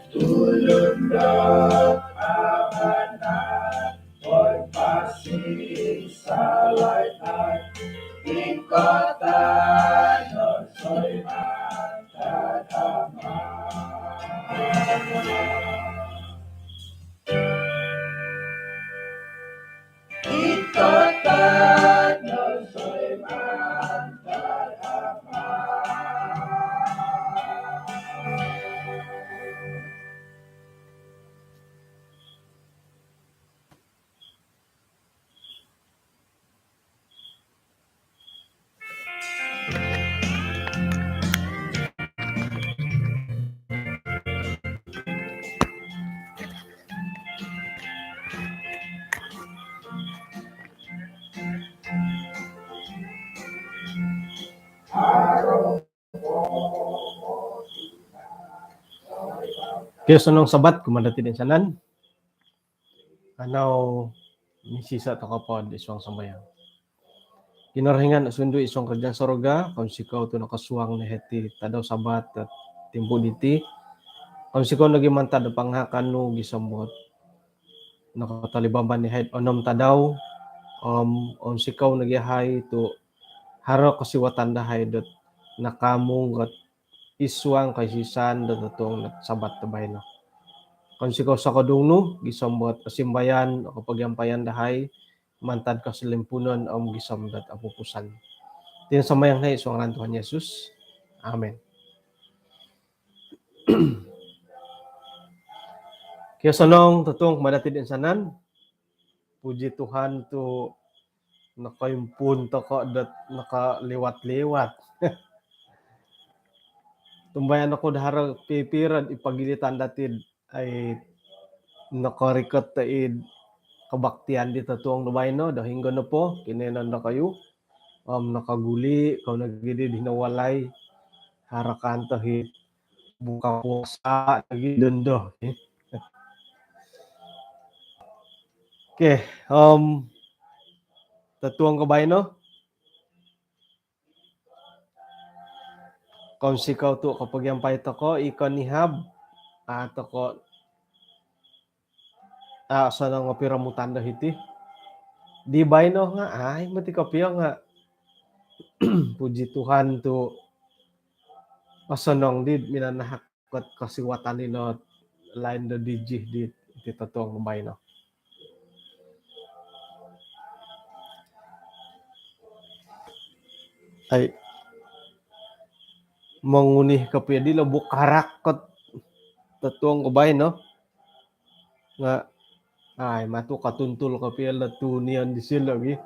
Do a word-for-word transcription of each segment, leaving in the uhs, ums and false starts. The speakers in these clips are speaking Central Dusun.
Tulun dot amanat, oi pasi salai nai, ingkatan no soi mantad Ama. Ingkatan no soi mantad Ama. Okey, osonong Sabat kumaa dati toinsanan. Kanou misisa' toko po id suang sambayang. Kinorohingan sundu' id suang karajaan surga, kounsikou tu' nokosuang no hiti tadau Sabat dot timpu diti. Kounsikou nogi mantad do pangahakan nu gisom dot nokotolibamban yahai onom tadau, om kounsikou nogi yahai tu' haro kosiwatan dahai dot nakaamung dot id suang kaisisan dot totuong dot Sabat do baino. Kounsikou sokodung nu gisom dot osimbayan, kopogiampayan dahai mantad kosolimpunon om gisom dot opupusan. Iti no sambayang dahai id suang ngaran Tuhan Yesus. Amin. Okey, osonong totuong kumaa dati toinsanan. Puji Tuhan tu' nokoimpun toko dot nokoliwat-liwat. Tumbayaan oku do haro pipiro id pogilitan dati, ai, nokorikot id kabaktian di totuong do baino, do hinonggo nopo kinoiyonon dokoyu. Om nokoguli' kou nogi di hino walai, haro kanto hi buka puasa lagi dondo. Okey, om totuong ko baino. Kounsikou tu' kopogiampai toko i konihab, a' toko a' osonong o piromutan do hiti. Di baino nga' ai moti kopio nga' puji Tuhan tu' osonong di minanahak kot kosiwatan ilo lain do D J di iti totuong baino. Ai, monguni kopio dilo bukarak kot totuong ko baino. Nga' ai, matu' kotuntul kopio ilo tunion disilo gi.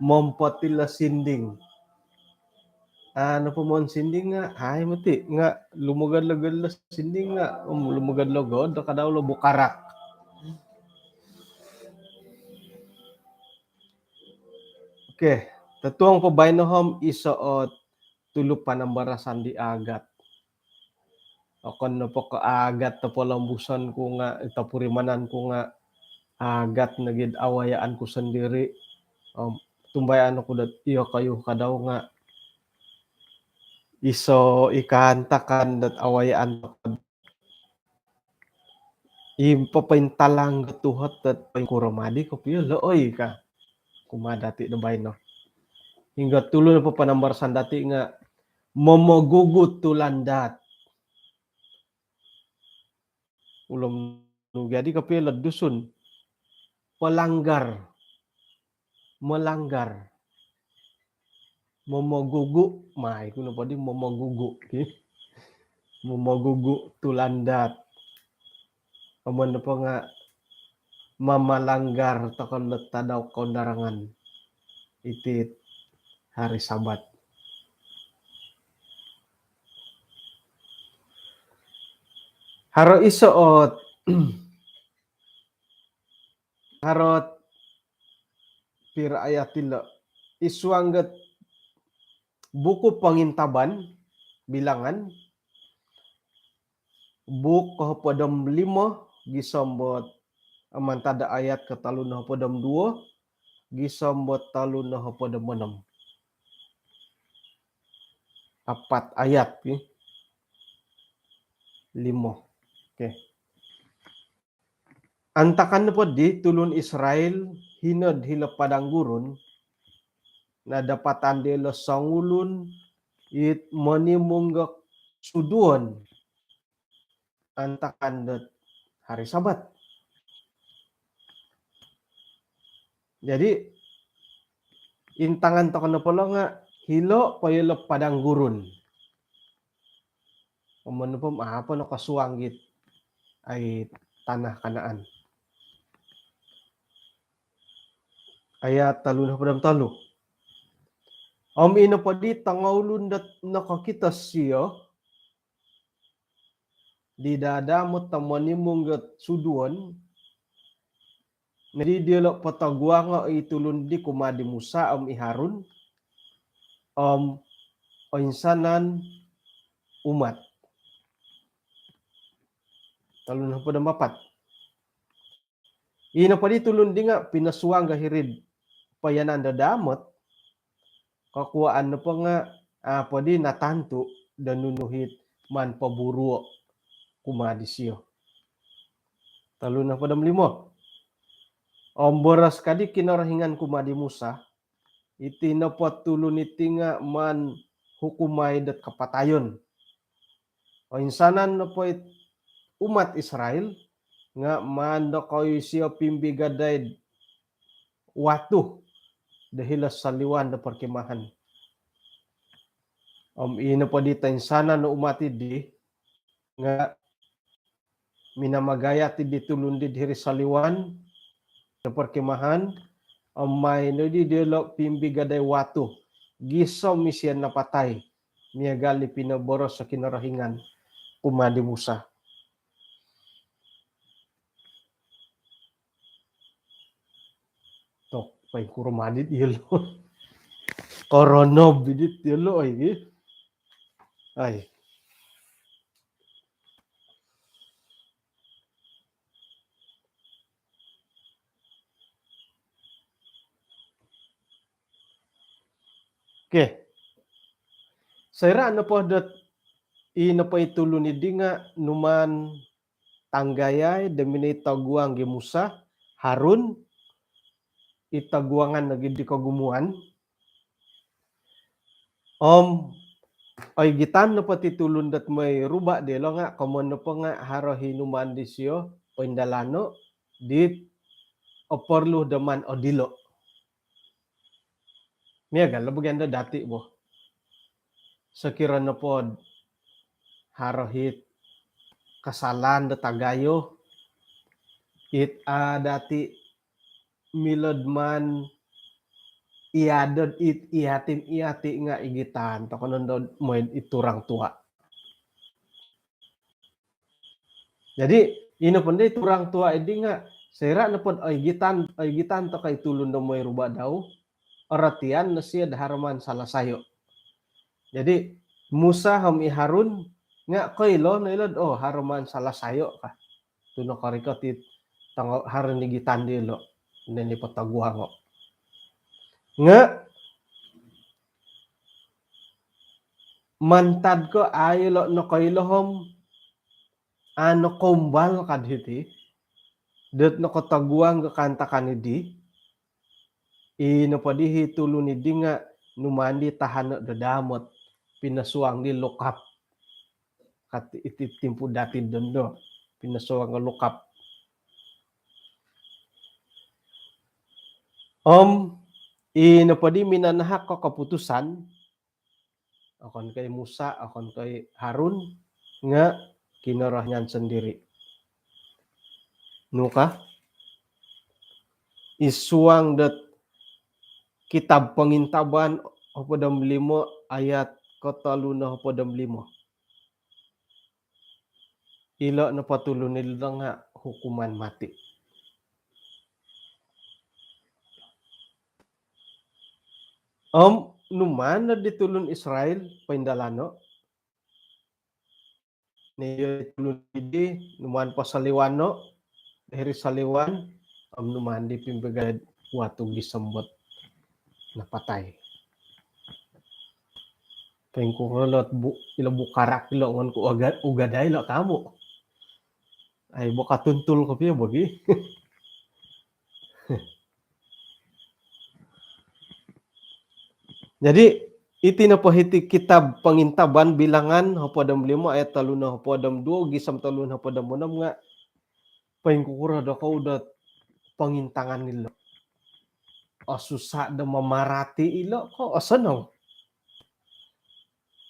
Mompot ilo sinding. Anu po mon sinding nga' ai moti nga' lumogod-logod ilo sinding nga' om lumogod-logod do kadau ilo bukarak. Okey, totuong po baino om iso ot tulu panambarasan di aagat. Okon nopo ko' aagat topolombuson ku nga' topurimanan ku nga' aagat nogi id awayaan ku sondiri'. Om tumbayaan oku dot iyokoyu kadau nga' iso i kaantakan dot awayaan toko i popointalang do tuhot dot poingkuro madi kopio lo oi ka kumaa dati do baino. Hinggo tulu nopo panambarasan dati nga' momogugu tulandaat. Ulun nu jadi kopio lo Dusun. Pelanggar. Melanggar. Momogugu. Mai ku nopo di momogugu. Momogugu tulandaat. Amun nopo nga' mamalanggar toko lo tadau koundarangan iti hari Sabat. Haro iso ot, haro ot piro ayat ilo id suang dot buku Pongintaban, Bilangan, buuk kohopod om limo gisom dot mantad do ayat kotolu nohopod om duo gisom dot tolu nohopod om onom. Apat ayat, ki. limo. Okey. Antakan nopo di tulun Israel hino'd hilo padang gurun, nadapatan dilo songulun it monimung do suduon antakan dot hari Sabat. Jadi, intangan toko nopo lo nga hilo po ilo padang gurun. Om nopo, a' po nokosuang dit ai tanah Kanaan. Ayat tolu nohopod om tolu. Om i nopo di tongoulun dot nokokito sio di dadaamot om monimung dot suduon, nodi diolo potoguango i tulun di kumaa di Musa om i Harun om oinsanan umat. Tolu nohopod om apat. I nopo di tulun di nga pinosuang do hiri'd poiyanan dadaamot, kokuaan nopo nga a' po di natantu do nunu it maan poburuo kumaa disio. Tolu nohopod om limo. Om boros ka di Kinorohingan kumaa di Musa, iti nopo tulun iti nga maan hukumai dot kapatayon. Oinsanan nopo it umat Israel nga maan dokoyu sio pimbigadai'd watu do hilo soliwan do perkemahan. Om i nopo di toinsanan o umat idi nga minamagayat di tulun did hiri soliwan do perkemahan, om maai nodi diolo pimbigadai watu gisom isio napatai, miagal di pinoboros o Kinorohingan kumaa di Musa. Tok, poingkuro ma di diolo? Koronob di diolo, oi, gi. Ai. Okey. Soira nopo dot i nopo i tulun idi nga numaan tanggayai do minoi toguang i Musa, Harun, i toguangan nogi di kogumuan. Om oigitan nopo ti tulun dot moi ruba diolo nga, komoyon nopo nga haro i numaan disio poindalano dit oporlu do maan odilo. Miagal lo bagian do dati bo. Sokiro nopo do haro it kasalaan do tagayo, it a' dati milo do maan iado dit iati om iati nga igitan toko nondo moi it orang tua. Jadi, i nopo di orang tua idi nga, soira nopo do oigitan, oigitan toko i tulun do moi ruba dau, orotian no sio do haro maan salasai. Jadi, Musa om i Harun nga koilo no ilo do, oh, haro maan salasai ka. Tu nokorikot it tongo haro nigitan diolo, nini potoguango. Nga mantad ko a' ilo nokoilo om a' nokoumbal ka do hiti dot nokotoguang do kaantakan idi, i nopo di i tulun idi nga numaan di tahano do dadaamot, pinosuang di lokap. Ka ti, iti timpu dati dondo, pinosuang do lokap. Om i nopo di minanahak ko koputusan, okon ko i Musa, okon ko i Harun, nga Kinorohingan sondiri. Nu ka? Id suang dot kitab Pongintaban hopod om limo ayat kotolu nohopod om limo. Ilo nopo tulun ilo nga hukuman mati. Om numaan no di tulun Israel poindalano, ni tulun idi numaan posoliwano, hiri soliwan, om numaan di pimbigadai watu gisom dot napatai. Poingkuro lot bu, ilo bukarak ilo ngon ku uga-, ugadai ilo kamu. Ai, bo katuntul kopio bagi. Jadi, iti nopo hiti kitab Pongintaban Bilangan hopod om limo ayat tolu nohopod om duo gisom tolu nohopod om onom nga poingkukuro dokou dot pongintangan ilo? Osusa do mamarati ilo ko osonong?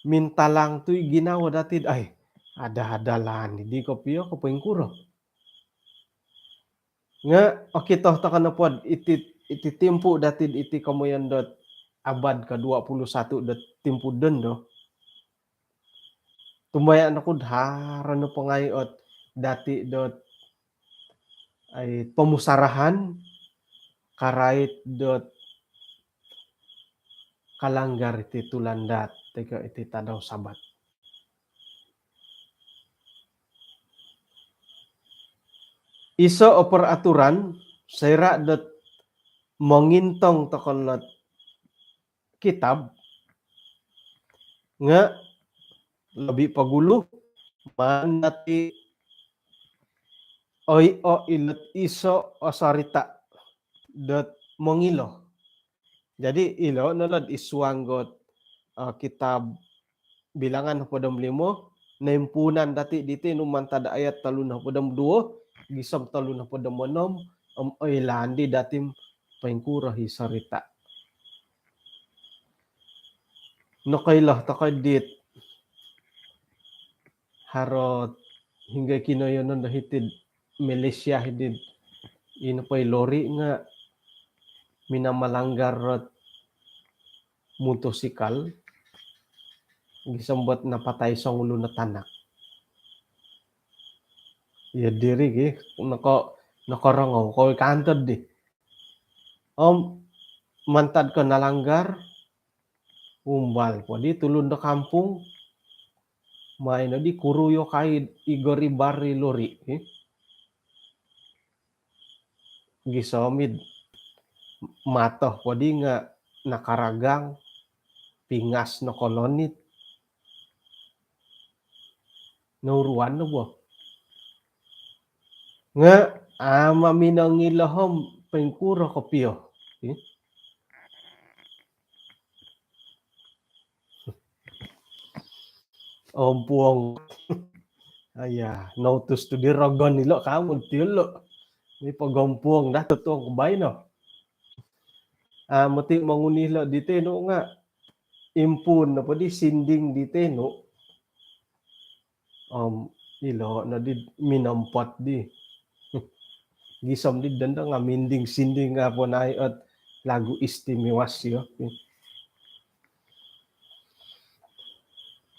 Mintalang tu i ginawo dati, ai, ada-ada lah ni di kopio ko poingkuro. Nga okito tokou nopo iti, iti timpu dati iti komoyon dot abad kedua puluh satu dot timpu dondo. Tumbayaan oku do haro nopo ngai ot dati dot, ai, pomusarahan karait dot kalanggar iti tulandaat toi ko iti tadau Sabat. Iso o peraturan soira dot mongintong tokou lot kitab nga lobi pogulu maan dati oi o ilot iso o sorita dot mongilo. Jadi ilo no lot id suang dot, eh, kitab Bilangan hopod om limo, noimpuunan dati diti nu mantad ayat tolu nohopod om duo gisom tolu nohopod om onom, om oilaan di dati poingkuro i sorita. Nokoilo tokou dit haro hinggo kinoyonon do hiti'd Malaysia hiti'd ino po i lori nga minamalanggar dot motosikal gisom dot napatai songulun o tanak. Iyo diri gi noko, nokorongou kou i kantod di. Om mantad ko nalanggar, umbal po di tulun do kampung, maai no di kuruyo kai i goribar i lori, eh. Gisom id mato po di nga nakaragang, pingas nokolonit. Nouruan no bo. Nga ama minongilo om poingkuro kopio. Eh? Ompuong. Aya, notus tu di rogon ilo kamu tiulo. Ni pogompuong dah tutuong baino. Ah, moti monguni ilo di tenu nga impuun nopo di sinding di tenu. Om ilo no di minompot di. Gisom di dondo nga minding sinding nga po nai ot lagu istimewa sio.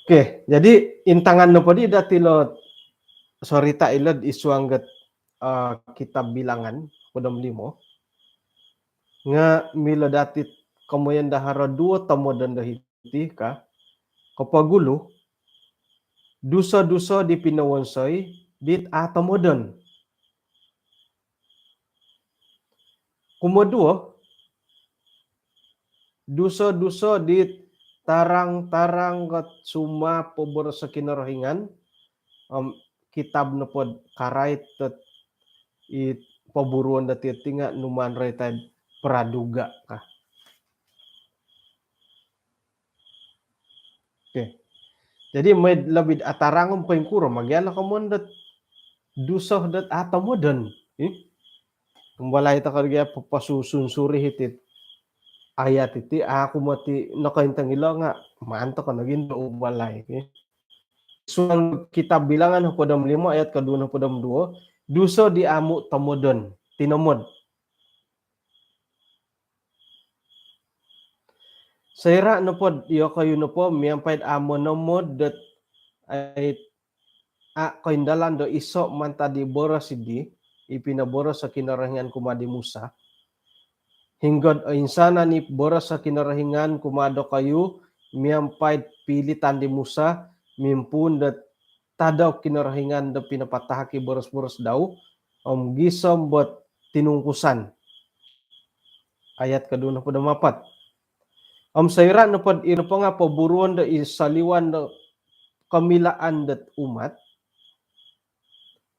Okey, jadi intangan nopo di dati lo sorita ilo id suang dot, eh, kitab Bilangan hopod om limo. Nga milo dati komoyon do haro duo tomodon do hiti ka. Kopogulu, duso-duso di pinowonsoi dit a tomodon. Kumoduo, duso-duso dit tarang-tarang dot sumapo boros o Kinorohingan, om kitab nopo dot karait dot i poburuon dati ti nga numaan roitai praduga ka. Okey. Jadi maai lobi atarang om poingkuro ma gia lo komoyon dot duso dot a tomodon. Eh? Umbalai tokou gia poposusun suri hiti ayat iti, aku moti nokointong ilo nga maan tokou nogi do umbalai. Eh? Suang kitab Bilangan hopod om limo ayat koduo nohopod om duo, duso di amu tomodon, tinomod. Soira nopo dot iyokoyu nopo miampai dot a monomod dot ai a koindalan do iso mantad di boros di i pinoboros o Kinorohingan kumaa di Musa. Hinggo dot oinsanan i boros o Kinorohingan kumaa dokoyu miampai dot pilitan di Musa mimpuun dot tadau Kinorohingan do pinapatahak i boros-boros dau, om gisom dot tinungkusan. Ayat koduo nohopod om apat. Om soira' nopod iri nopo nga' poburuon do i soliwan do komilaan dot umat,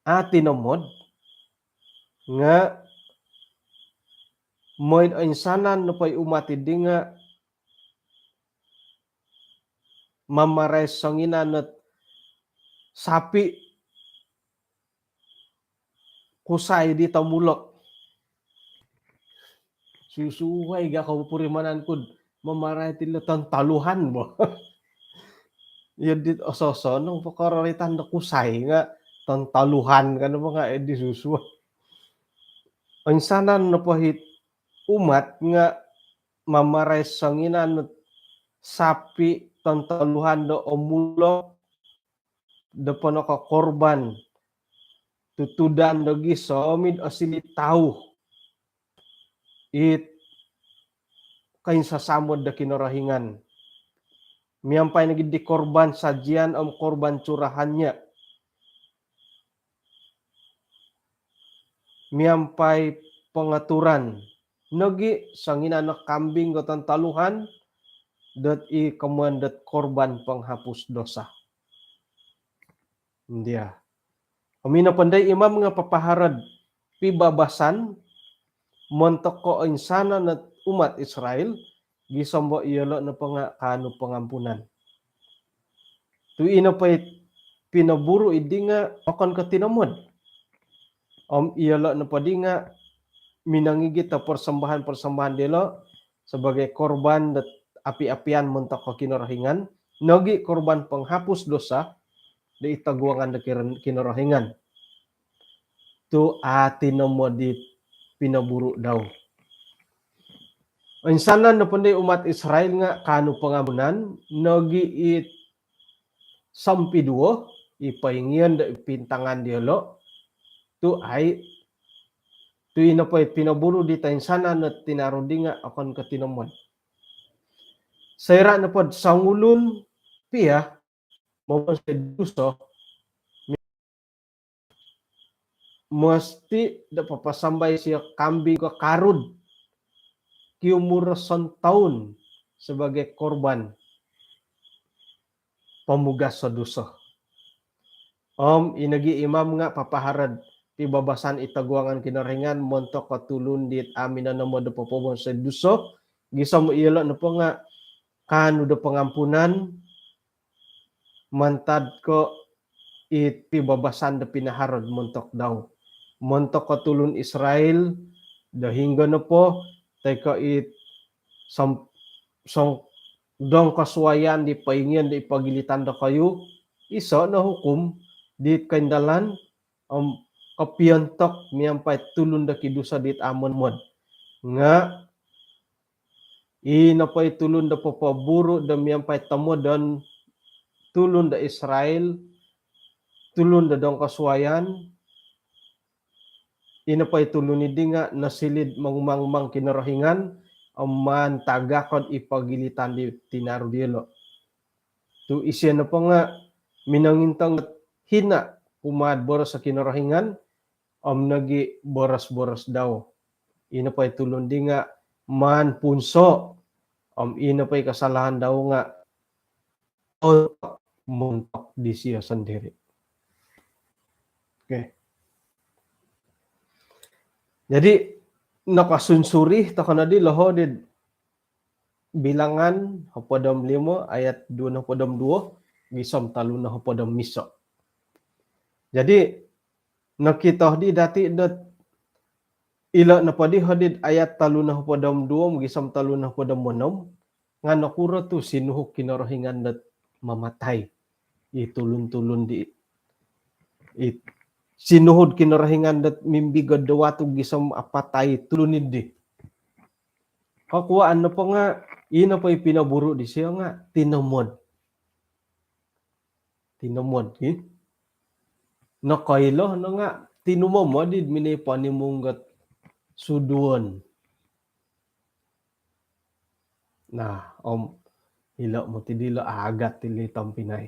a' tinomod nga' moi'd oinsanan nopo i umat iddi nga' mamarai songinan ot sapi' kusai di tomulok. Susuwai ga' kopurimanan ku'd mamarai ti lo tontoluhan bo. Iyo dit ososonong pokororitan do kusai nga' tontoluhan kan bo nga' edi susuwai. Oinsanan nopo hit umat nga' mamarai songinan ot sapi' tontoluhan do omulok do ponoko korban tutudan do gisom id osiliu tau it koinsasamod do Kinorohingan. Miampai nogi di korban sajian om korban curahannya. Miampai pongaturan nogi songinan no kambing do tontoluhan dot i komoyon dot korban penghapus dosa. Ndia. Om ino pondoi imam nga' papaharo'd pibabasan montok koinsanan ot umat Israel, gisom bo iyolo' nopo nga' kaanu pongampunan. Tu' ino po i pinoburu' iddi nga' okon ko' tinomod. Om iyolo' nopo di nga' minongigit do porsombahan-porsombahan diyolo' sabagai korban dot api-apian montok ko Kinorohingan, nogi korban penghapus dosa di id toguangan do Kiro-, Kinorohingan. Tu' a' tinomod i pinoburu' dau. Oinsanan nopo di umat Israel nga' kaanu pongampunan, nogi it sompiduo i poingion do pintangan diyolo', tu' ai, tu' ino po i pinoburu' dit oinsanan ot tinaru di nga' okon ko' tinomod. Soira' nopod songulun pia momonsoi duso, mosti do papasamba isio kambing ko karud kiumur do sontoun sabagai korban pomugas do duso. Om ino nogi imam nga' papaharo'd pibabasan id toguangan Kinorohingan montok ko tulun dit a' minonomod do popomonsoi duso, gisom iyolo' nopo nga' kaanu do pongampunan mantad ko' it pibabasan do pinaharo'd montok dau. Montok ko tulun Israel do hinonggo nopo, toi ko' it som-, song-, dongkosuayan di poingion do id pogilitan dokoyu, iso' no hukum dit koindalan om kopiontok miampai tulun do kiduso dit a' monomod. Nga' ino po i tulun do popoburu' do miampai tomodon tulun do Israel, tulun do dongkosuayan, ino po i tulun iddi nga' nosiliu'd mongumang-umang Kinorohingan om maan tagakod id pogilitan di tinaru diyolo'. Tu' isio nopo nga' minongintong hina' kumaa'd boros do Kinorohingan om nogi boros-boros dau. Ino po i tulun di nga' maan punso' om ino po i kasalahan dau nga' montok disio sondiri'. Okey. Jadi, nokasunsuri toko' noddi loho' di Bilangan hopod om limo ayat duo nohopod om duo gisom tolu nohopod om iso'. Jadi, nokito di dati' dot ilo' nopo di hodi'd ayat tolu nohopod om duo gisom tolu nohopod om onom, nga' nokuro tu' sinuhu' Kinorohingan dot mamatai i tulun-tulun di, i sinuhu'd Kinorohingan dot mimbigod do watu gisom apatai tulun iddi. Kokuwaan nopo nga' ino po i pinoburu' disio nga' tinomod. Tinomod, ki. Nokoilo no nga' tinumomod id minoi ponimung dot suduon. Nah, om ilo' moti dilo' agat ti li tompinai.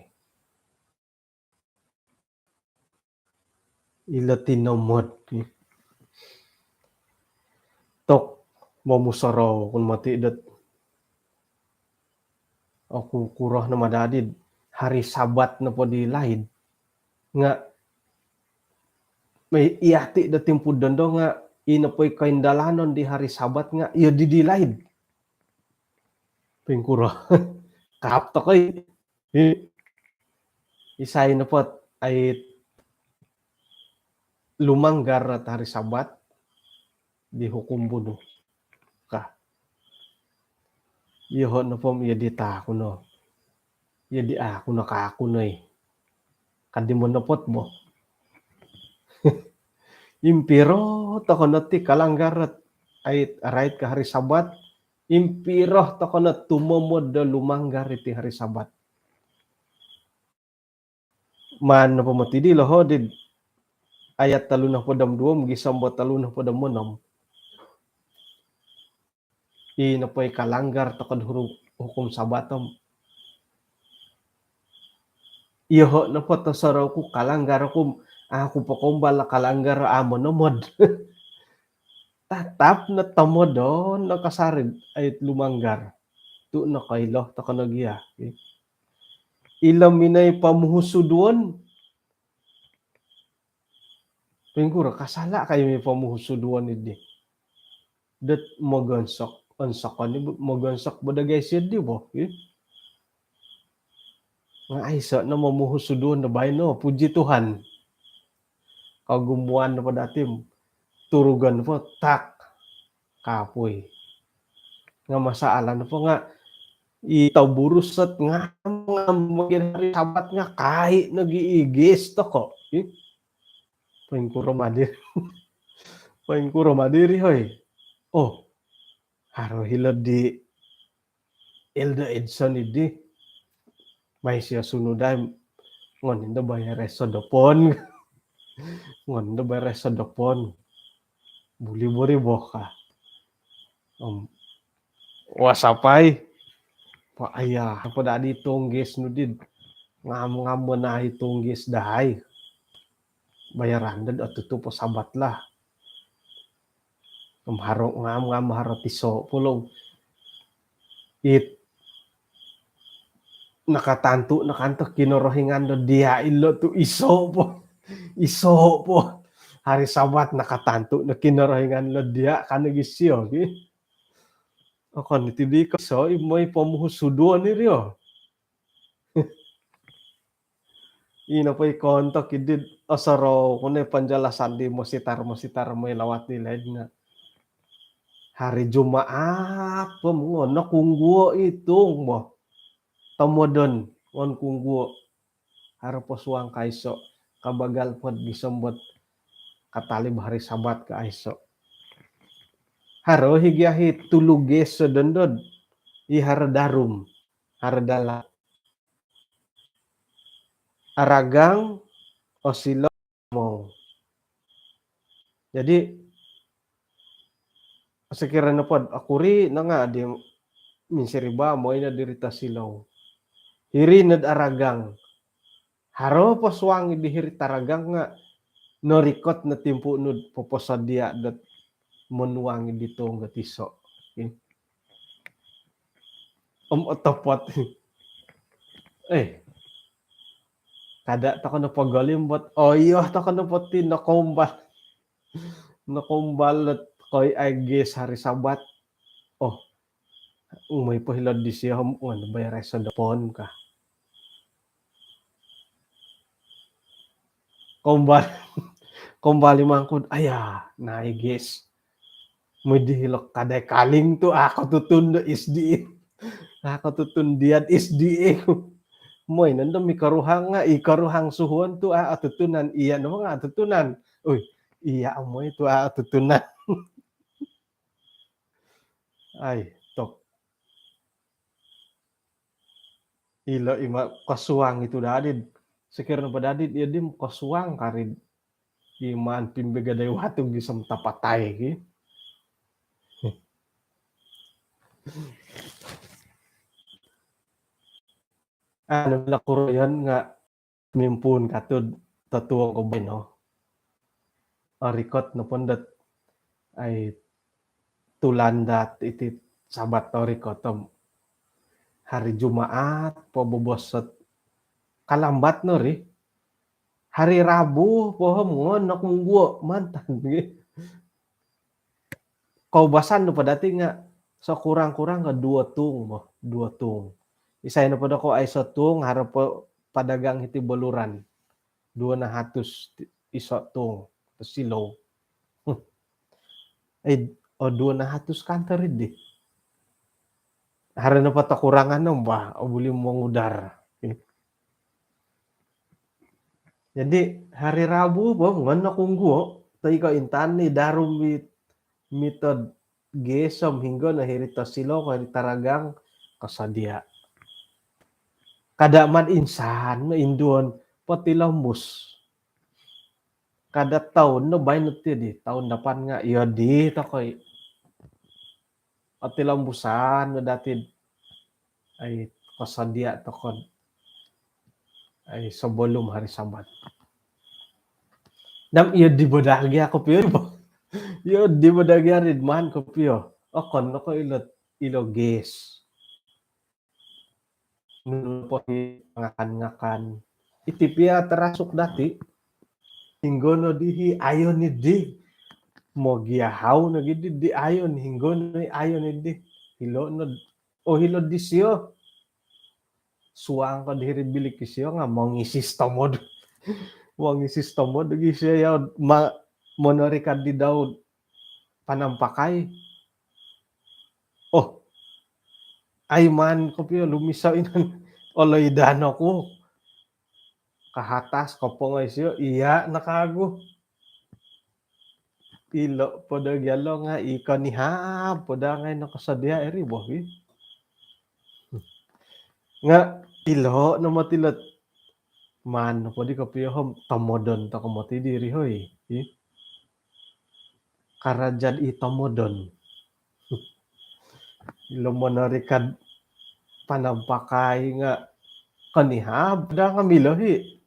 Ilo tinomod, ki. Tok momusorou kun moti dot Oku kuro no madadi hari Sabat nopo di laid nga' mai iyati' do timpu dondo nga' ino poi koindalanon di hari Sabat nga' iyo di di laid. Poingkuro? Kaap tokoi. Isai nopo ait lumanggar ot hari Sabat dihukum bunuh ka. Iyoho' nopo om iyo di taaku no. Iyo di aku no kaaku no i. Kadi monopot bo. Impiro toko no ti kalanggar ot ait arait ka hari Sabat. Impiro toko no tumomod do lumanggar iti hari Sabat. Maan nopo moti di loho di ayat tolu nohopod om duo gisom bo tolu nohopod om onom. Ino poi kalanggar tokod huru hukum Sabat om. Iyoho' nopo tosorou ku kalanggar oku, aku po kombal kalanggar a' monomod. Tatap no tomodon no kasari ait lumanggar. Tu' nokoilo toko no gia. Ilo minoi pomuhusuduon. Poingkuro kasala' kai mi pomuhusuduon idi. Dot mogonsok, onsokon i mogonsok bo dagai sio di bo. Nga' aiso' no momuhusuduon do baino, puji Tuhan. Kogumuan nopo dati om turugon nopo tak kapui. Nga' masalah nopo nga' i toburus ot ngam-ngam mogian hari Sabat nga' kai nogi i gas toko. Poingkuro madiri. Poingkuro madiri hoi. Oh, haro hilo di Elder Edson idi. Mai sio sunudai, ngon indo bayar sodopon. Ngon indo bayar sodopon. Buli bori boh ka. Om wasapai. Pa aya, apa dadi tunggis nudid. Ngam-ngam menai tunggis dahai. Bayaran dad atutu po Sabat lah. Om haro ngam-ngam haro tiso' po lo. It nakatantu' nakanto Kinorohingan do diya' ilo tu' iso' po. Iso' po. Hari Sabat nakatantu' no Kinorohingan do diya' kano gi sio gi. Okon iti di ko iso' i moi pomuhusuduon iri o. Ino po i kontok idid osorou ku no i penjelasan di mositar-mositar moi lawat di laid nga' hari Jumaat po mongo nokungguo' i tung bo. Tomodon ngon kungguo'. Haro po suang kaiso' kabagal pod gisom bot katalib hari Sabat kaiso'. Haro hi gia hi tulu gas sodondod i haro darum, haro dala. Aragang, osilou, mou. Jadi sekiranya pod okuri no nga' di minsiriba moi no diri tosilou. Hiri nod aragang. Haro po suang di hiri taragang nga' norikot no timpu nud poposodia' dot monuang di tung dot iso'. Om otopot. Eh, kada' toko no pogolim bot oyo toko no poti nokombal. Nokombal dot koi ai gas hari Sabat. Oh, umoi po hilo'd disio om ngon bayar sodopon ka. Kombal, kombal i mangkud, aya, nai gas. Moi di hilo kadai kaling tu' a' kotutun do S D A. A' kotutun dia'd S D A. Moi nondo mikoruhang nga' i koruhang suhuon tu' a' otutunan, iya' nopo nga' otutunan. Ui, iya' moi tu' a' otutunan. Ai, tok. Ilo' i ma' kosuang itu dadid. Sekiranya po dadid iyo di kosuang karid. Iman pimbegadai watu gisom tapatai ki. Anu, bila kuroyon nga' mimpuun katud totuong ko baino. Orikot nopo ndot ai tulandat iti Sabat orikot om Hari Jumaat po bobos ot kalambat no ri. Hari Rabu po om ngon no kungguo mantad. Koubasan nopo dati nga sekurang-kurang ka duo tung bo, duo tung. Isai nopo do ko aiso tung, haro po padagang hiti Beluran. Duo nahatus iso tung, tosilou. Ai, o duo nahatus kantor idi. Haro nopo tokurangan no bah, o buli mongudar. Jadi hari Rabu bo ngon no kungguo, toi ko intangan ni darum mit, mitod gas om hinggo no hiri tosilou ko hiri taragang kosodia. Kada mat insan no induon potilombus. Kada toun no baino ti di, toun dapan nga iyo di tokoi. Potilombusan no dati ai kosodia tokon ai sebelum hari Sabat. Nam iyo di bo dagia kopio bo. Iyo di bo dagia rid man kopio. Okon no ko ilo, ilo gas. Nunu po i ngakan-ngakan. Iti pia terasuk dati. Hinggo no dihi ayon idi. Mogiahau no gidi di ayon. Hinggo no ayon idi. Hilo no. Oh, hilo disio. Suang ko diri bilik isio nga mongisis tomod. Mongisis tomod gisio ya ma, monorikad di Daud panampakai. Oh, ai man kopio lumisau inan oloi dano ku. Kahatas kopongoi sio, iya nakagu. Ilo podo gialo nga iko nihab podo ngai nokosodia iri boh i. Nga ilo no moti lot man nopo di kopio om tomodon toko moti diri hoi. I. Karajaan i tomodon. Ilo monorikad panampakai nga konihab daa nga milo hi.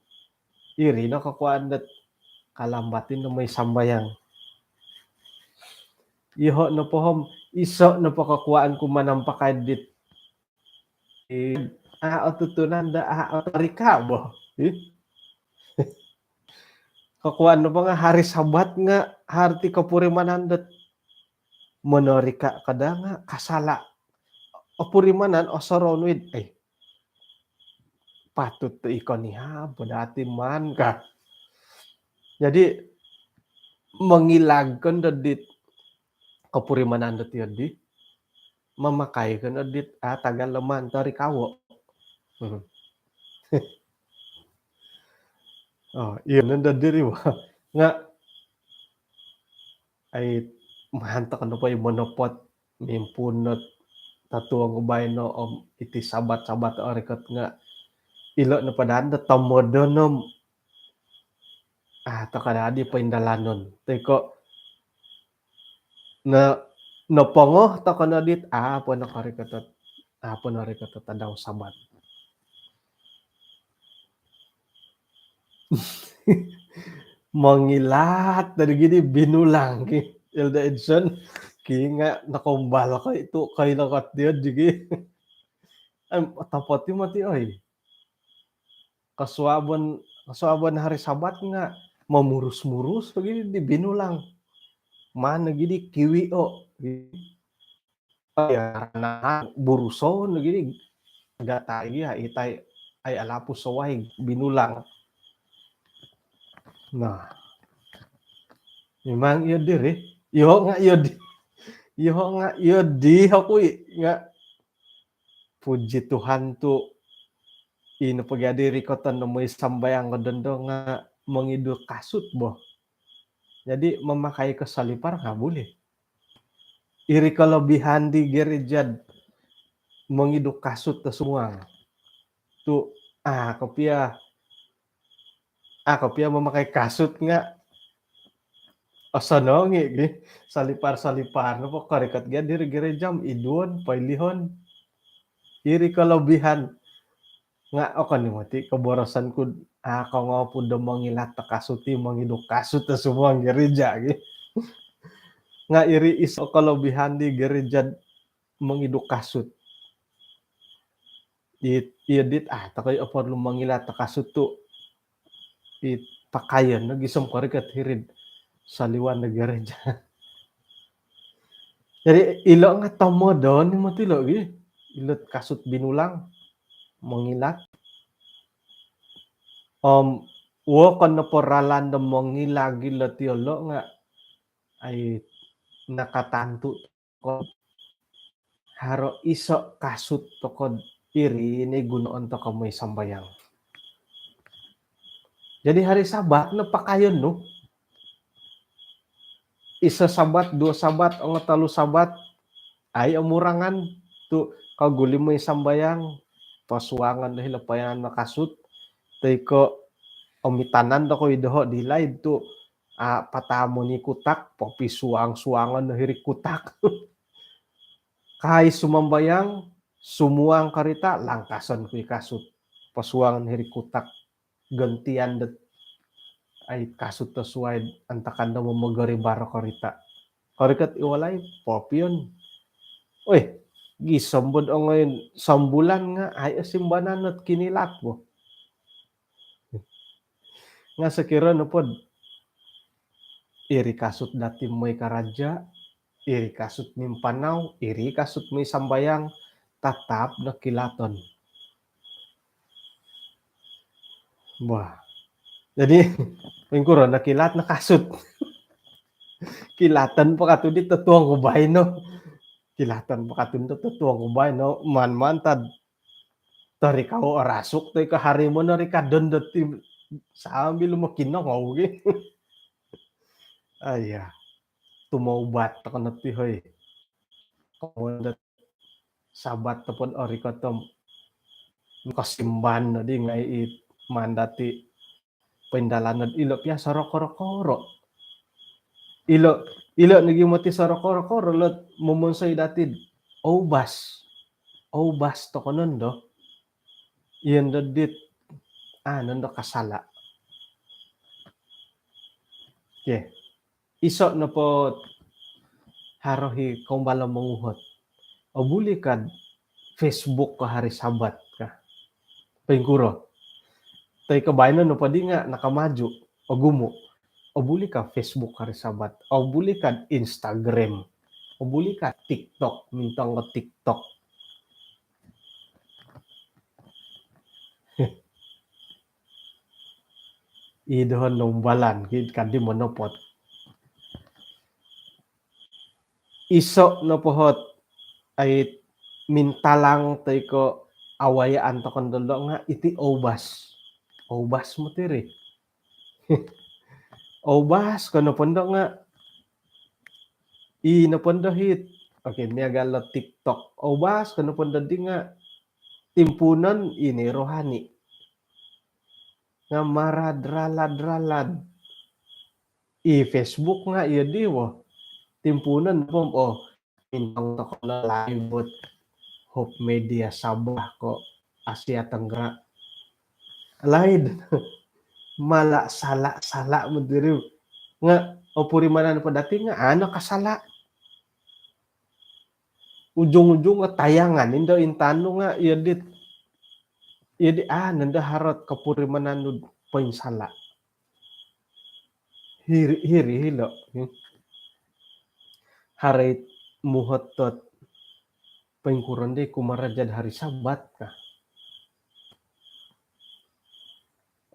Iri no kokuaan dot kalambatin no moi sambayang. Iho nopo om iso nopo kokuaan ku manampakai dit a otutunan da a otorika bo. Ih. Kokuaan nopo nga hari Sabat nga hari ti kopurimanan dot monorika kada nga kasala. Opurimanan osorou nuid. Eh, patut tu iko nihab podo ati man ka. Jadi mongilagkon do dit kopurimanan dot iyo di. Mamakai ko no dit a tagal loman tori kawo. Hmm. Oh, iyo nondo diri bo. Nga ai mantok nopo i monopot mimpuun no tatuong baino om iti Sabat-Sabat orikot nga ilo nopo daan do tomodon om ah, toko dadi poindalanon. Tiko na nopongo toko no dit a po nokorikot ot a po norikot ot tadau Sabat. Mongilat dari gini binulang ki Elda Edson ki nga nakombal ko itu koi lokot dia digi. Em, otopot ti mati oi. Kosuabon, kosuabon hari Sabat nga momurus-murus lagi di binulang. Mana gini kiwi o. Ai, anak buruson lagi di gata lagi ya itai ai alapus sawai binulang. Nah. Memang iyo diri. Iyo nga iyo di. Iyo nga iyo di aku nga Puji Tuhan tu ino pogi adi rikoton do moi sambayang ko dondo nga mongidu kasut bo. Jadi mamakai ko salipar nga boleh. Iri kelebihan di gereja mongidu kasut do sumuang. Tu ah kopio Aku pia mamakai kasut nga osonong i gi salipar-salipar nopo korikot gia diri gereja om iduon poilihon. Iri kelebihan nga okon ni moti keborosan ku aku ngopu do mongilat kasut i mongidu kasut do semua gereja gi. Nga iri iso kelebihan di gereja mongidu kasut. It, iyo dit, ah, tokou oporlu mongilat kasut tu it pakaian no gisom korikot hiri'd soliwan do gereja. Jadi ilo nga tomodon ni moti ilo gi, ilo kasut binulang mongilat. Om wokon nopo ralan do mongilat ilo ti ilo nga ai nakatantu ko haro iso kasut tokou iri ni gunoon tokou moi sambayang. Jadi hari Sabat no pakaian nu. Iso Sabat, duo Sabat, ongo tolu Sabat, ai omurangan tu koguli moi sambayang, posuangan do hilo poyanan no kasut, toi ko omitanan do koi doho di laid tu a, patamon i kutak, popisuang-suangon no hiri kutak. Kai sumambayang, sumuang karita, langkason ku i kasut. Posuangon hiri kutak, gantian dot ai kasut do suai antakan do momogori baro karita. Korikot i walai, popion. Oi, gisom bo do ongoi sombulan nga ai osimbanan not kinilat bo. Nga sokiro nopo do iri kasut dati moi karaja, iri kasut mimpanau, iri kasut moi sambayang, tatap no kilaton. Wah. Jadi ingkuro no kilat no kasut. Kilaton po katu di totuong ku baino. Kilaton po katu di totuong ku baino. Man mantad Torikau o rasuk toi ko harimau no rikadon dot ti sambil mokinongou gi. Aiya, tumoubat tokou no ti hoi. Komoyon dot Sabat topod orikot om kosimban no di ngai i maan dati poindalanon ilo pia sorokoro-koro. Ilo, ilo nogi moti sorokoro-koro lo momonsoi dati do oubas. Oubas tokou nondo. Iyo nondo dit, ah, nondo kasala. Okey. Iso nopo haro i koumbal monguhot. Obuli ka do Facebook ko hari Sabat ka. Poingkuro. Toi ko baino nopo di nga nakamaju, ogumu. Obuli ka Facebook hari Sabat. Obuli ka Instagram. Obuli ka TikTok. Mintong ko TikTok. I doho noumbalan, ki, kadi monopot. Iso nopo ot ai mintalang toi ko awayaan tokou nondo nga iti oubas. Oubas moti ri. Oubas ko nopo nondo nga i nopo nondo it. Okey, miagal lo TikTok. Oubas ko nopo nondo di nga timpuunon i no rohani. Nga marad ralad-ralad. I Facebook nga iyo di wo. Timpuunon po, oh, mintong tokou no live bo ot Hope Media Sabah ko Asia Tenggara. Laid. Mala sala-sala moti ri. Nga opurimanan po dati nga a no kasala. Ujung-ujung nga tayangan indo intangan nu nga iyo di, iyo di a nondo haro ot kopurimanan nu poinsala. Hiri, hiri hilo. Hmm. Haro i muhot dot poingkuro di kumaraja do hari Sabat ka.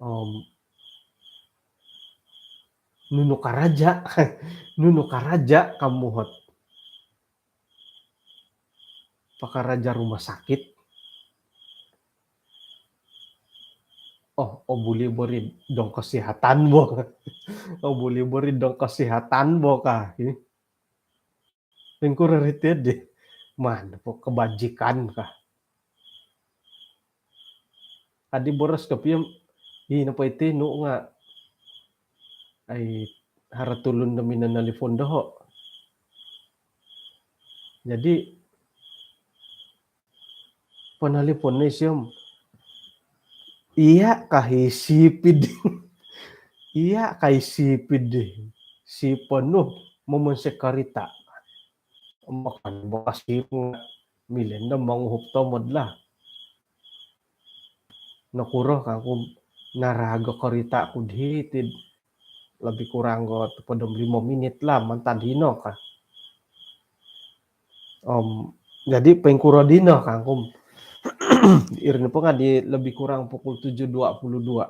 Om nunu karaja, nunu karaja ka muhot. Pakaraja rumah sakit. Oh, obuli bo ri dong kesihatan bo. Obuli bo ri dong kesihatan bo ka. Ih. Ingkuro ri ti di. Maan po kebajikan ka. Adi boros kopio, i nopo iti nu nga ai haro tulun do minanalipon doho. Jadi panalipon no isio om, iya ka i sipid. Iya ka i sipid. Si penuh momonsoi karita. Makan bakas ibu milo no monguhup tomod lah. nokuro kangku, naraag o korita ku di hiti, lebih kurang do topod om limo minit lah mantad hino ka. Om jadi poingkuro dino kangku. Iri nopo nga di lebih kurang pukul tujuh dua puluh dua.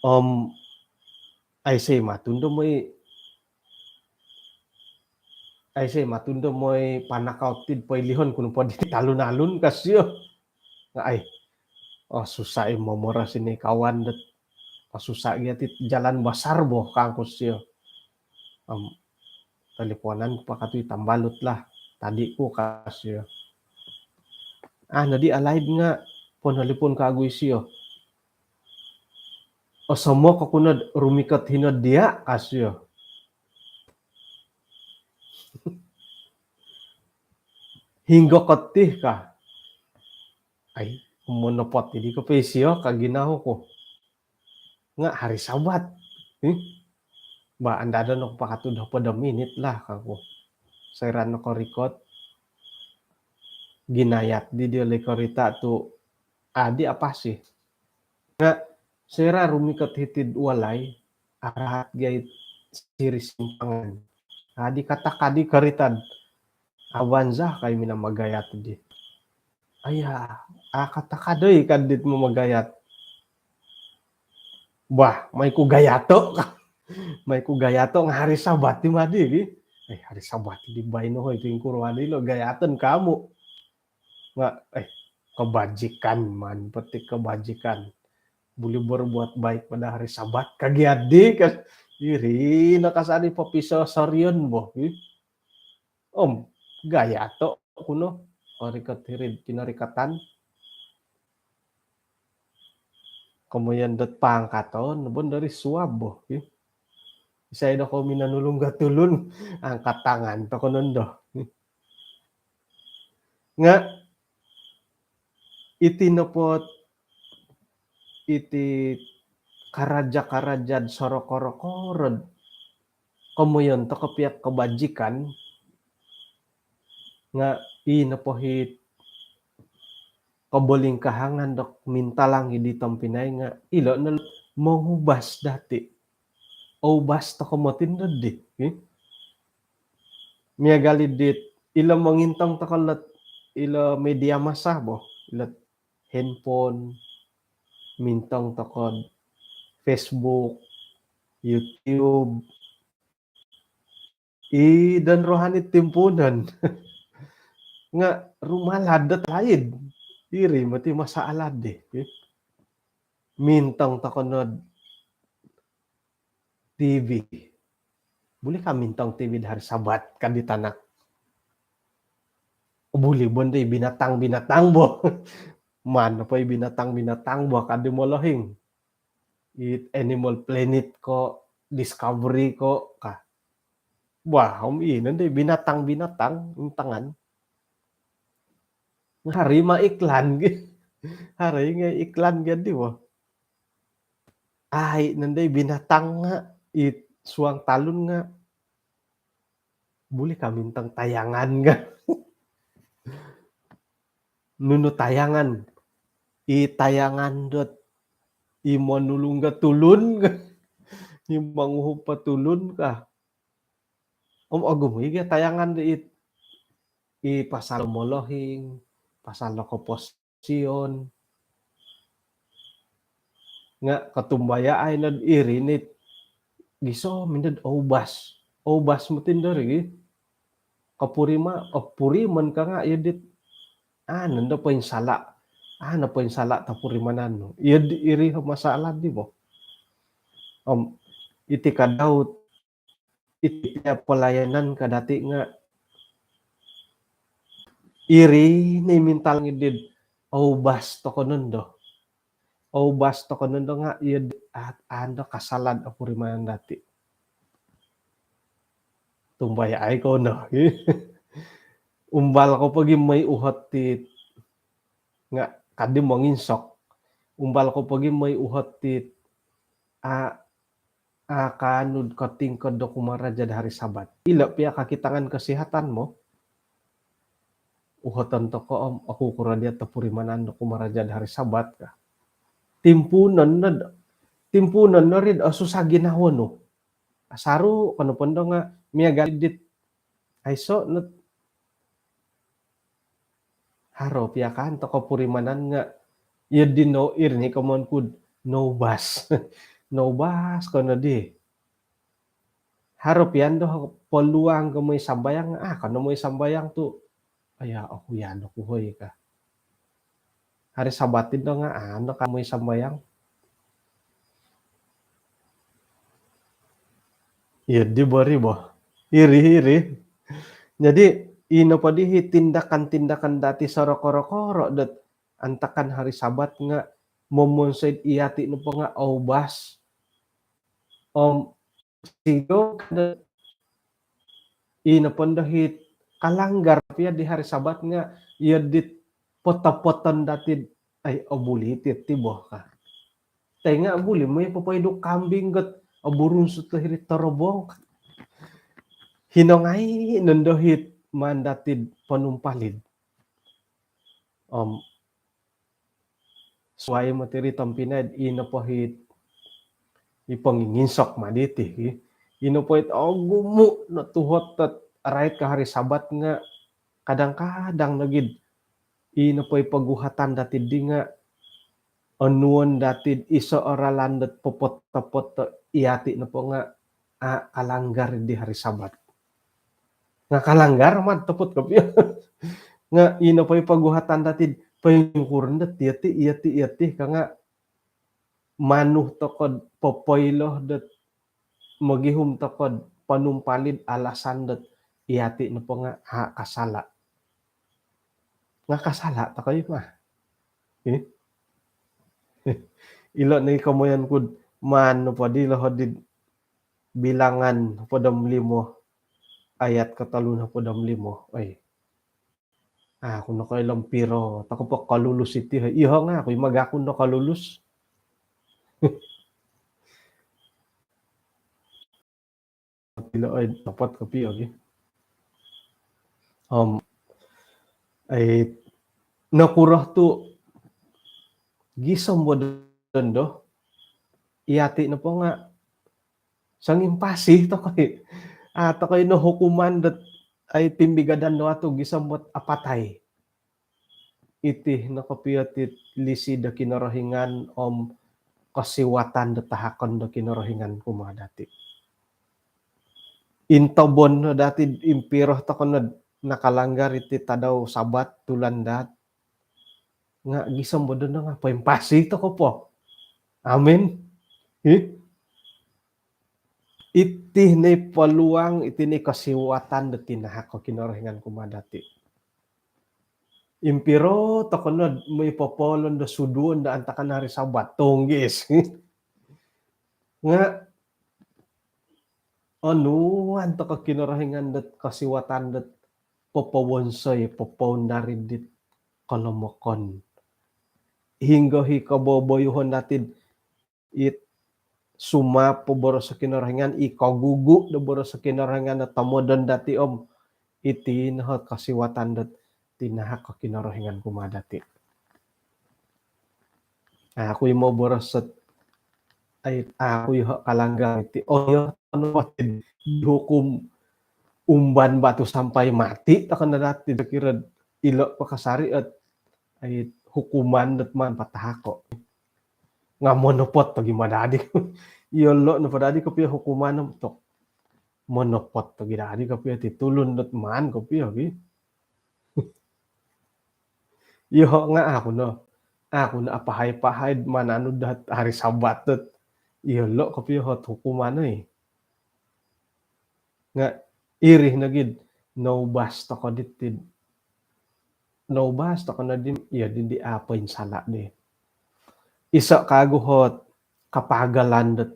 Om aiso i matun do moi, aiso i matun do moi panakau tid poilihon ku nopo di talun-alun ka sio. Nga ai, oh, susah i momoros ini kawan dot, oh, susah gia ti jalan basar bo kangku sio. Om taliponan ku pakatui tambalut lah tadi ku ka sio. Ah, nadi alaid nga ponolipon kagu i sio. Osomok oku nod rumikot hino dia ka sio. Hinggo koti ka. Ai, monopot idi kopio sio ka ginawo ku. Nga hari Sabat. Ih. Ba, andado no pakatud hopod minit lah kangku. Soira nokorikot, ginayat di dio loi korita tu adi apa sih? Nga soira rumikot hiti'd walai, araat gia it siri simpangan. Adi katak adi korita'd Avanza kai mina magayat di. Aya, a katak adoi kadit mo magayat. Bah, mai ku gayato ka. Mai ku gayato nga hari Sabat di madi ki. Eh, hari Sabat di baino hoi, poingkuro adi lo gayaton kamu. Nga, eh, kebajikan man, petik kebajikan. Boleh berbuat baik pada hari Sabat kagi adi kan. Iri no kasari popiso sorion bo. Ih. Om gayato ku no, korikot hiri'd kinorikatan. Komoyon dot pangkaton, bon dari suab bo. Ih. Isai do ko minanulung ga tulun, angkat tangan toko nondo. Nga iti nopo iti karaja-karaja'd sorokoro-koro'd komoyon toko pia kebajikan nga i nopo hit kobolingkahangan dot mintalang di tompinai nga ilo no mongubas dati. Oubas toko moti no di. Ih. Miagal i dit ilo mongintong toko lot ilo media massa bo, ilo handphone, mintong toko'd Facebook, YouTube. I dan rohani timpuunon. Nga rumalad dot laid. Iri moti masalah di. Mintong toko nod T V. Boleh ka mintong T V di hari Sabat ka di tanak. Boleh bo di binatang-binatang bo. Mana po i binatang-binatang bo ka di molohing. It Animal Planet ko, Discovery ko ka. Wah, om ino di binatang-binatang intangan. Hari ma iklan gi. Hari nga iklan gadi wah. Ai nandai binatang nga it suang talun nga boleh ka mintong tayangan nga. Nunu tayangan? I tayangan dot i monulung ga tulun nga. I monguhup po tulun ka. Om ogumu i ga tayangan dot i pasal molohing, pasal nokopos sion. Nga kotumbayaai nod iri nit gisom indod oubas. Oubas moti ndo ri gi. Kopurima, opuriman ka nga iyo dit. Aa nondo poinsala. Aa no poinsala topurimanan nu. Iyo di iri masalah di bo. Om iti ka Daud iti pia pelayanan ka dati nga iri ni mintalang idid oubas toko nondo. Oubas toko nondo nga iyo ando kasalan opurimanan dati. Tumbayaai ko no. Umbal ko pogi moi uhot ti nga kadi monginsok. Umbal ko pogi moi uhot ti a a kaanu kotingkod do kumaraja do hari Sabat. Ilo pia kakitangan kesihatan mo. uhoton toko om, oku kuro dia topurimanan do kumaraja'd hari Sabat ka. Timpuunon nod, timpuunon no rid osusah ginawo nu. Asaru kono pondo nga miagal dit aiso not haro piakan toko purimanan nga iyo di no iri ni komon kud nobas. Nobas kono di. Haro pian do peluang ko moi sambayang, ah, kono moi sambayang tu. Aya, oku yano ku hoi ka. Hari Sabat indo nga ano ka moi sambayang. Iyo di bori bo. Iri, iri. Jadi ino po di hi tindakan-tindakan dati sorokoro-koro dot antakan hari Sabat nga momonsoid iyati nopo nga obas. Om sigo kada ino pondo hi kalanggar pia di hari Sabat nga iyo dit poto-poton dati ai obuli ti tibo ka. Tenga buli moi popoiduk kambing got oburun suto hiri torobong. Hinongai nondo hit maan dati ponumpalid. Om suai motiri tompinai ino po hit i ponginginsok madi ti hi. Ino po hit ogumu no tuhot tot arait ka hari Sabat nga kadang-kadang nogid ino po i poguhatan dati di nga onuon dati iso oralan dot popot-popot to iyati nopo nga a kalanggar di hari Sabat. Nga kalanggar mad topot kopio. Nga ino po i poguhatan dati poingkur dot iyati, iyati, iyati ka nga manu tokod popoilo dot mogihum tokod ponumpalid alasan dot iyati nopo nga a kasala. Nga kasala tokoi mah. Ih. Ilo ni komoyon kud maan nopo di loho di Bilangan hopod om limo ayat kotolu hopod om limo. Oi. Aku nokoilo om piro toko po kolulus iti. Iho nga aku i magakun do kolulus. Pilo oi topot kopi ogi. Om ai nokuro tu gisom bo dondo iyati nopo nga songimpasi tokoi. Ah, tokoi no hukuman dot ai pimbigadan do atu gisom bot apatai. Iti no kopio ti lisi do Kinorohingan om kosiwatan do tahakon do Kinorohingan kumaa dati. Intobon no dati impiro toko no nakalanggar iti tadau Sabat tulan daat. Nga gisom bo dondo nga poimpasi toko po. Amin. Ih. Iti ni peluang, iti ni kosiwatan do tinahak ko Kinorohingan kumaa dati. Impiro toko no moi popolon do suduon do antakan hari Sabat. Tunggis. Nga onuan toko Kinorohingan dot kosiwatan dot popowonsoi, popoundari dit kolomokon. Hinggo hi koboboyuhon dati it sumap po boros Kinorohingan, i kogugu do boros Kinorohingan do tomodon dati om iti no kosiwatan dot tinahak ko Kinorohingan kumaa dati. Aku i moboros ot ai aku i kalanggar iti. Oh iyo, anu mati dihukum umban batu sampai mati toko no dati do kiro ilo po kasari ot ai hukuman dot maan patahako. Nga monopot togi madadi. Iyo lo no padadi kopio hukuman om tok. Monopot togi dadi kopio ti tulun dot maan kopio gi. Iyo nga aku no. Aku no apahai-pahai mananu dot hari Sabat dot. Iyo lo kopio hot hukuman oi. Nga iri nogid noubas toko diti. Noubas toko nodi, iyo di, di apo insala di. Iso kagu hot kapagalan dot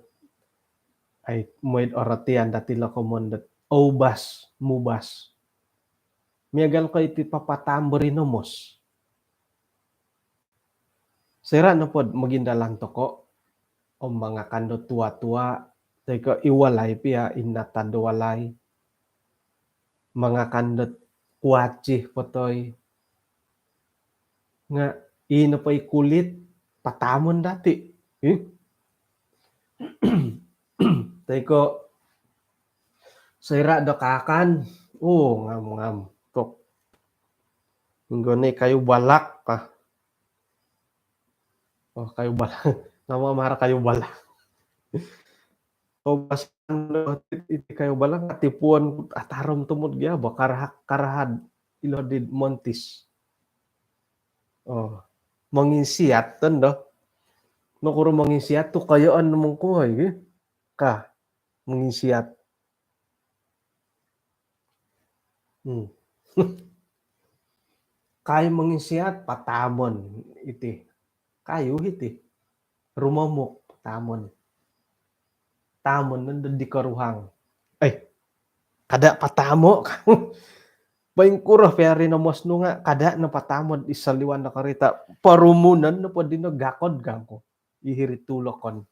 ai moid orotian dati lokomon dot oubas, mubas. Miagal ko iti papataam berinomos. Soira nopod mogindalan toko om mangakan do tua-tua, toi ko i walai pia, i natad do walai. Mangakan do kuaci potoi, Nga' ino po i kulit, pataamon dati'. Ih. Toi ko' soira' do kaakan, oh, ngam-ngam. Tok. Inggo ni kayu balak, ah. Oh, kayu balak. Ngam-ngam haro kayu balak. Koubasan do iti kayu balak, tipuon atarom tumut gia, bo karahak, karahad ilo di montis. Oh, monginsiat tondo. Nokuro monginsiat tu koyoon mongkuo igi. Ka, monginsiat. Hmm. Kayu monginsiat, pataamon iti. Kayu iti. Rumomuk, pataamon. Taamon nondo di koruhang. Eh, kada' pataamo'. Poingkuro pia rinomos nu nga' kada' no pataamo' di soliwan do korita'. Porumunon nopo dino gakod kangku. I hiri tulokon.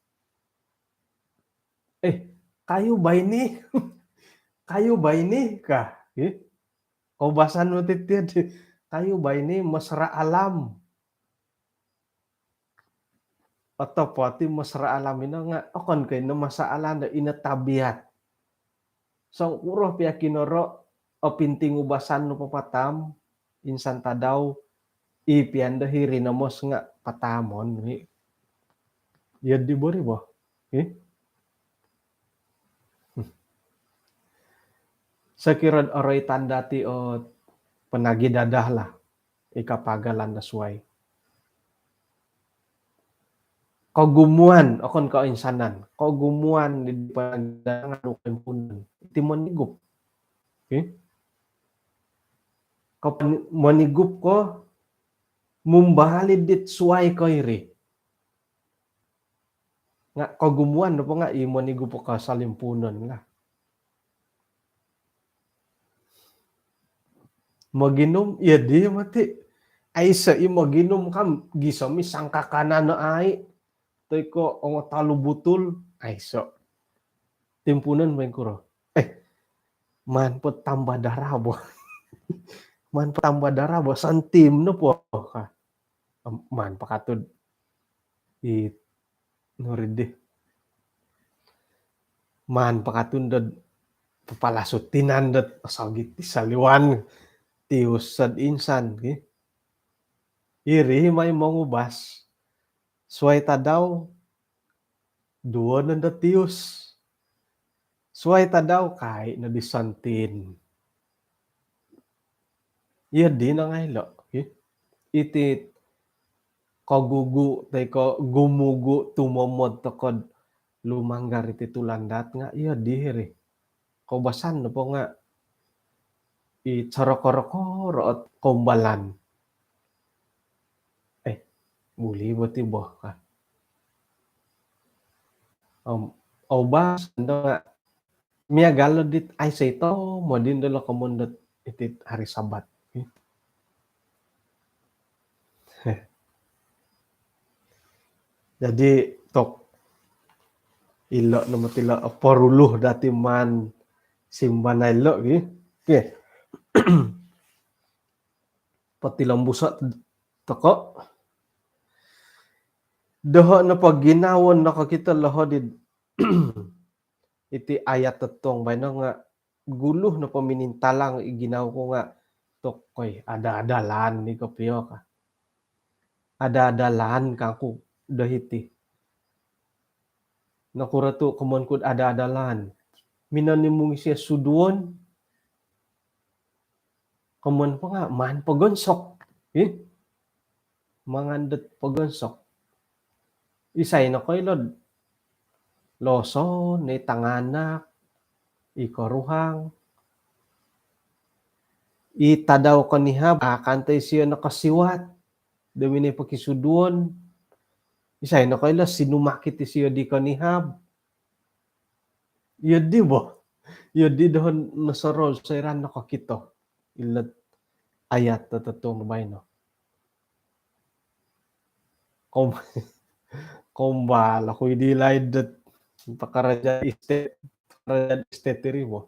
Eh, kayu baini. Kayu baini ka. Eh? Koubasan moti ti di kayu baini mesra alam. Otopot i mesra alam ino nga' okon ko' ino masalah do ino tabiat. Songkuro pia kinoro' opinting ubasan nu papataam, insan tadau, i pian do hiri nomos nga' pataamon wi. Iyo di bori bo. Ih. Sokiro oroitan dati' o panagi dadah lah. I kapagalan do suwai. Kogumuan, okon ko' insanan. Kogumuan di panagi dadah nga' anu koimpuunan. Iti monigup. Okey? Ko' monigup ko, mumbalid dit suwai ko iri. Nga' kogumuan nopo nga' i monigup o kosolimpuunon lah. Moginum, iyo di moti. Aiso i moginum kam, gisom i sangkakanan no ai. Toi ko' ongo tolu butul, aiso. Timpuunon poingkuro. Eh, maan po tambah darah bo. Maan po tambah darah bo, santim nopo ka. Maan pakatu di nuri di. Maan pakatu dot papalasut tinan dot osogit di soliwan. Tius sod insan ki. Iri mai mongubas. Suwai tadau, duo nondo tius. Suwai tadau kai no di santin. Iyo di nangai lo, ki. Iti kogugu toi ko gumugu tumomod toko'd lumanggar iti tulandaat nga' iyo di iri. Koubasan nopo nga' i coroko-roko root koumbalan. Eh, buli bo ti bo ka. Om, oubas ndo nga' miagal lo dit aiso i tomod indo lo komon dot iti hari Sabat. Jadi tok ilo no moti lo porlu dati maan simbanai lo gi. Okey. Potilombuso' toko'. Doho' nopo ginawo nokokito lo hodi'd iti ayat totuong baino nga' gulu nopo minintalang i ginawo ku nga' tokoi ada-ada laan ni kopio ka. Ada-ada laan kangku do hiti. Nokuro tu' komon ku'd ada-ada laan. Minonimung isio suduon. Komon po nga' maan pogonsok. Ih. Mangan dot pogonsok. Isai nokoilo'd loson i tanganak, i koruhang. I tadau konihab, a' kanto isio nokosiwat do minoi pokisuduon. Isai nokoilo sinumakit isio di konihab. Iyo di bo. Iyo di dohon nosorou soira' nokokito ilo'd ayat do totuong do baino. Kom-, kombal oku i di laid dot pekerja estet, pekerja estet iri bo.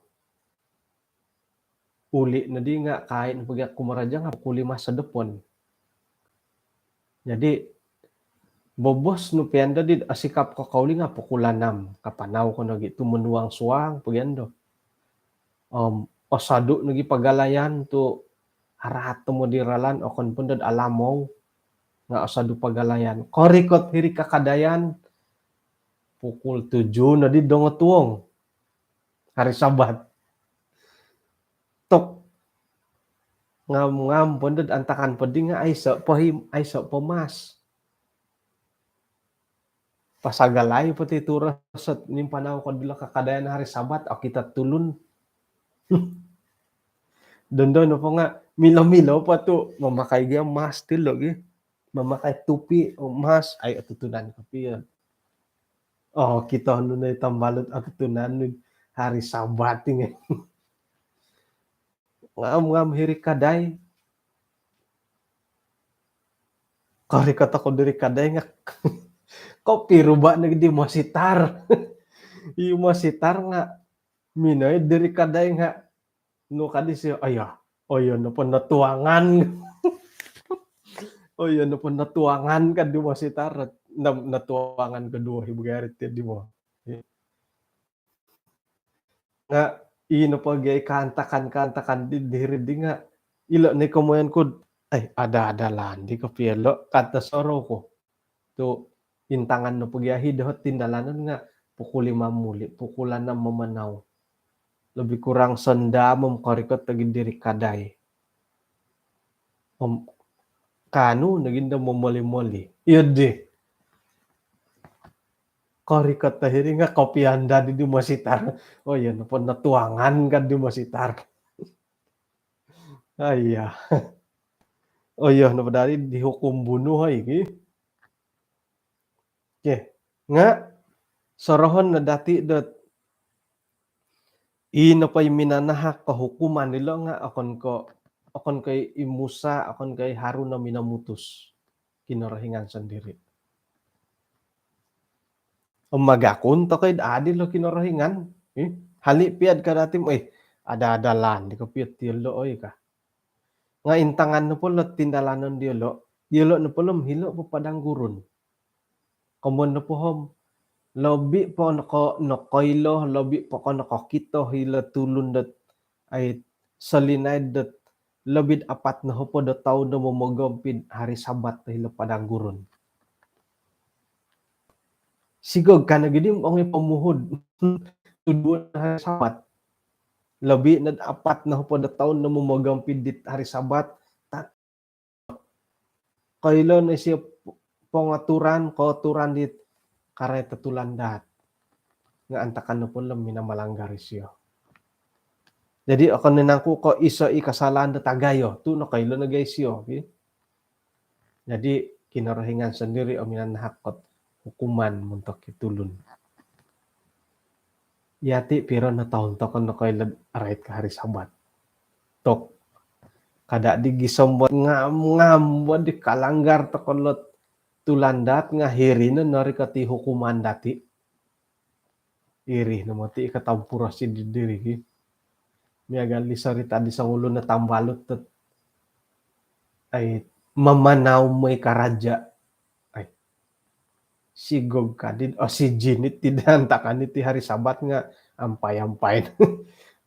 Uli' nodi nga' kai' nopo gia kumaraja nga' pukul lima sodopon. Jadi bobos nu pian do di asikap ko kauli nga pukul anam kapanau ko nogi tu menuang suang pian do. Om osadu nogi pagalayan tu araat tomod di ralan, okon pun dot alamou nga osadu pagalayan. Korikot hiri kakadayan pukul tujuh nodi dongotuong hari Sabat. Tok ngam-ngam pun dot antakan podi nga aiso po him, aiso po mas. Pasagalai po ti turos ot mimpanau ko dilo kakadayan hari Sabat, okito tulun. Dondo nopo nga milo-milo po tu mamakai gia mas ti logi. Mamakai tupi, oh, mas, ai otutunan kopio. Oh, okito nu nai tambalut otutunan nu hari Sabat ini. Ngam-ngam hiri kadai. Korikot oku diri kadai nga kopiruba nogi di mositar. I mositar nga minoi diri kadai nga nu kadi sio, aya, aya nopo notuangan. Aya nopo notuangan kadi mositar. Notuangan koduo hi bogari ti di mo. Nga ino po gia i kaantakan-kaantakan di diri di nga ilo ni komoyon ku, ai, ada-ada landi kopio ilo, kata sorou ku. Tu intangan nopo gia hi doho tindalanon nga pukul lima muli, pukul anam mamanau. Lebih kurang sonjam om korikot nogi diri kadai. Om kaanu nogi do momoli-moli. Iyo di. Korikot hiri nga kopian dadi di mositar. Oh iya, nopo notuangan kadi mositar. Ah, iya. Oh iya, nopo dadi dihukum bunuh oi ki. Okey. Nga sorohon no dati dot i nopo i minanahak ko hukuman dilo nga okon ko, okon ko i Musa, okon ko i Harun o minomutus. Kinorohingan sondiri. Om magakun tokou adil o Kinorohingan. Eh, hali piad ka dati, eh, ada-ada landi kopio ti ilo oi ka. Nga intangan nopo lo tindalanon diolo, diolo nopo lo om hilo po padang gurun. Komoyon nopo om lobi po noko, nokoilo, lobi po ko nokokito hilo tulun dot ai solinaid dot lobi apat nohopod o toun do momogompi hari Sabat hilo padang gurun. Sigog ka nogi di ongoi pomuhud tuduon hari Sabat. Lobi nod apat nohopod o toun do momogompi dit hari Sabat. Ta-, koilo no isio pongaturan, kooturan dit karait o tulandaat. Nga antakan nopo lo om minamalanggar isio. Jadi okon no nangku ko iso i kasalaan do tagayo, tu nokoilo nogi isio, ki. Jadi Kinorohingan sondiri o minanahak ot hukuman montok i tulun. Yati piro no toun tokou nokoilo arait ko hari Sabat. Tok. Kada di gisom bo ngam-ngam bo di kalanggar tokou lo tulandaat nga hiri no norikot i hukuman dati. Iri no moti i kotompurosi di diri ki. Miagal di sorita di songulun o tambalut dot ai mamanau moi karaja. Ai. Sigog ka di, oh, si jinit ti antakan iti hari Sabat nga ampai-ampai.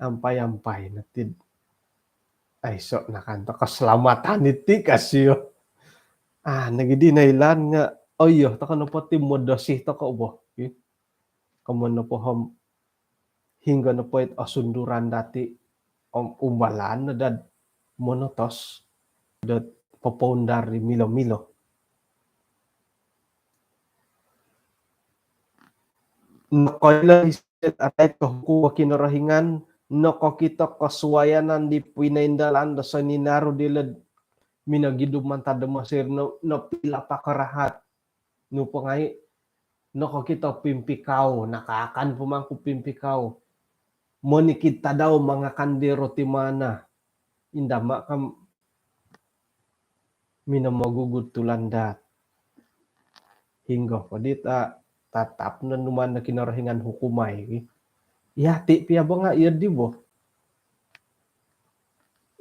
Ampai-ampai no ti. Aiso nakan to keselamatan iti ka sio. Ah, nogi di noilaan nga, oh iyo, tokou nopo ti modosi tokou bo. Ki. Komoyon nopo om hinggo nopo it osunduran dati om umbalan no dad monotos dot popoundar di milo-milo. Nokoilo isio arait ko hukum o Kinorohingan, nokokito kosuayanan di pinoindalan do soninaru dilo'd minogidu mantad do Mesir, no, nopilapa ko rahat. Nu po ngai, nokokito pimpikau, nakaakan po mangku pimpikau. Monikid tadau mangakan di roti mana. Inda ma kam minomogugud tulandaat. Hinggo po di ta, tatap no numaan do Kinorohingan hukumai, ki. Yati pia bo nga iyo di bo.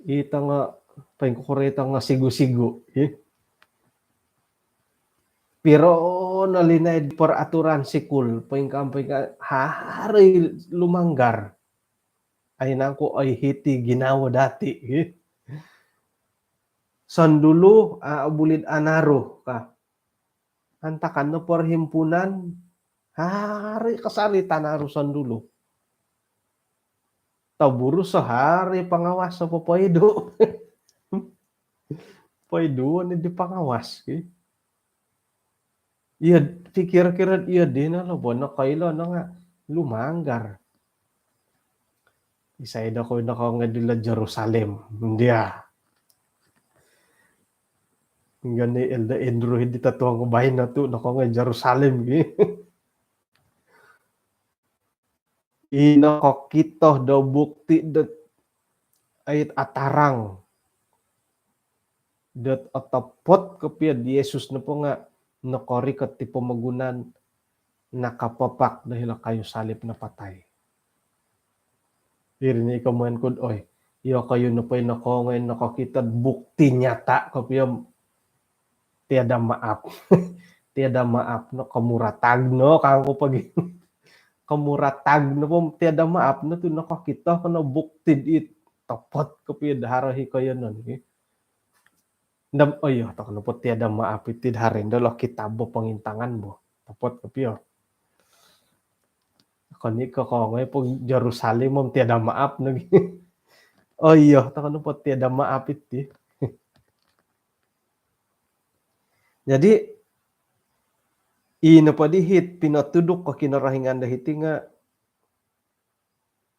I tongo, poingkuro i tongo sigu-sigu, ki. Piro no linaid peraturan sikul, poingkaa-poingkaa, haro i lumanggar. Ai nangku oi hiti ginawo dati, eh. Sandulu, a, bulid anaru ka. Antakan no perhimpunan, haro kasari tanaru sandulu. Toburu so haro pengawas so popoidu. Poidu ni di pengawas, ki. Iya, pikir-kira iya dino lo, bo nokoilo no nga lumanggar. Isai do ko nokoongoi dilo Jerusalem, dia. Hinggo ni Elder Andrew di tatuang ko baino tu nokoongoi Jerusalem, ki. I nokokito do bukti dot ait atarang dot otopot kopio di Yesus nopo nga nokorikot ti pomogunan, nakapapak do hilo kayu salib, napatai. Iri ni komoyon kud, oi, iyokoyu nopo i nokoongoi, nokokito bukti nyata kopio, tiada maaf. Tiada maaf no, komuratag no kangku pogi. Komuratag no po, tiada maaf no tu nokokito ko no bukti di topot kopio do haro i koiyonon, ki. Ndam, oh iya, toko nopo tiada maaf iti do haro indo lo kitab bo pongintangan bo. Topot kopio. Koni ko koongoi po Jerusalem om tiada maaf no, ki. Oh iya, toko nopo tiada maaf iti. Jadi, i nopo di hiti pinotuduk ko Kinorohingan do hiti nga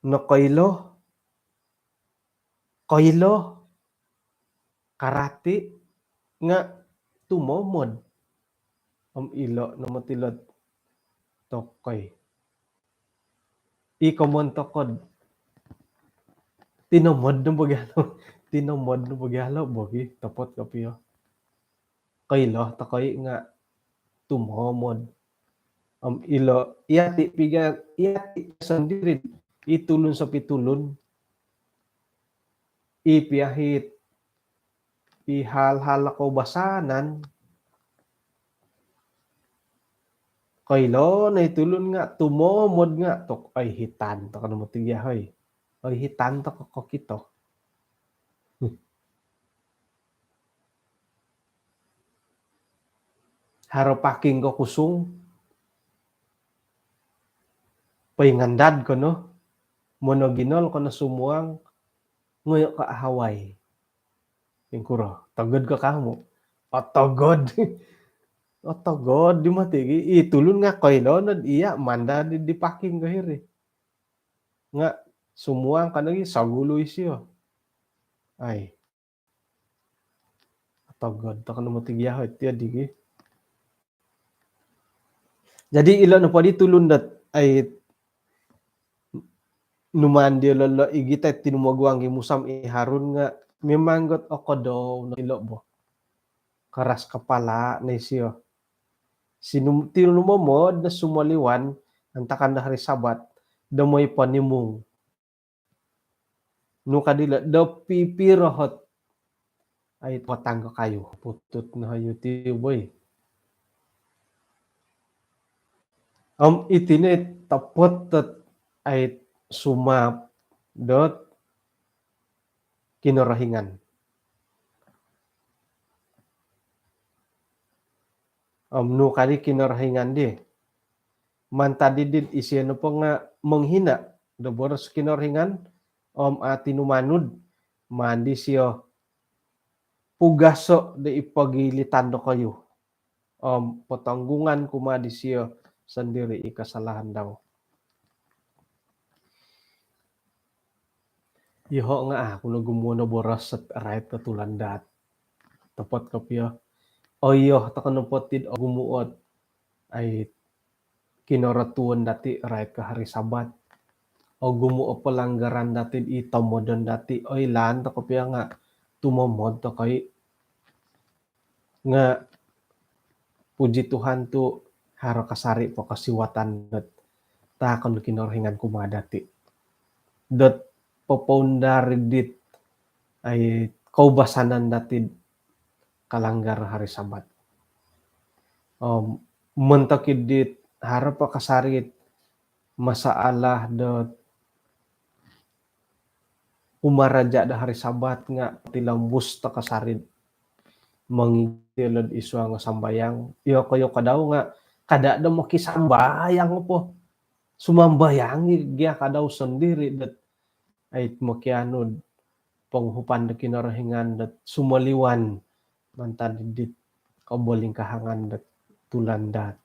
nokoilo, koilo, karati nga tumomod. Om ilo no moti lo tokoi. I komoyon toko do tinomod no bo gia lo. Tinomod no bo gia lo bo, ki, topot kopio. Koilo tokoi nga tumomod. Om ilo, iyati piga, iyati sandiri, i tulun sopi tulun, i piahit, i hal-hal koubasanan, koilo no i tulun nga tumomod nga tok, oi hitan toko no moti gia, hoi. Oi hitan toko kokito. Haro paking ko kusung, poingandad ko no, monoginol ko no sumuang, ngoyo ko ahawai. Ingkuro, togod ko kamu? Otogod. Otogod di moti, ki. I tulun nga koilo no iya mandad di, di paking ko hiri. Nga sumuang ka nogi sogulu isio. Ai. Otogod toko no moti gia, hoi, tiadi, ki. Jadi ilo nopo di tulun dot, ai, numaan diolo lo igitai tinumoguang i Musa om i Harun nga memang got okodou no ilo bo. Keras kepala no isio. Sinum-, tinumomod no sumoliwan antakan do hari Sabat do moi ponimung. Nu ka dilo do pipiro ot, ai, potang ko kayu, putut no ha YouTube, oi. Om iti no i topot dot, ai, sumaap dot Kinorohingan. Om nu ka di Kinorohingan di? Mantad di dit isio nopo nga menghina do boros Kinorohingan om a tinumanud, maan disio pugaso do i pogilitan dokoyu om potonggungan kumaa disio sondiri i kesalahan dau. Iyoho nga aku no ogumu no boros dot rait ko tulandaat. Topot kopio. Oyo, toko nopo ti do ogumu ot, ai, kinoratuon dati rait ko hari Sabat. Ogumu o pelanggaran dati i tomodon dati. Oilaan toko kopio nga tumomod toko i. Nga puji Tuhan tu haro kasari po kosiwatan dot taakon Kinorohingan kumaa dati dot popoundari dit, ai, koubasanan dati kalanggar hari Sabat. Om montok id dit haro po kasari it masalah dot kumaraja do hari Sabat nga potilombus toko kasari mongigit iyolo id suang sambayang. Iyokoyu ka dau nga kada do mokisambayang po. Sumambayang i gia ka dau sondiri dot ait mokianu do ponguhupan do Kinorohingan dot sumoliwan mantad dit kobolingkahangan dot tulandaat.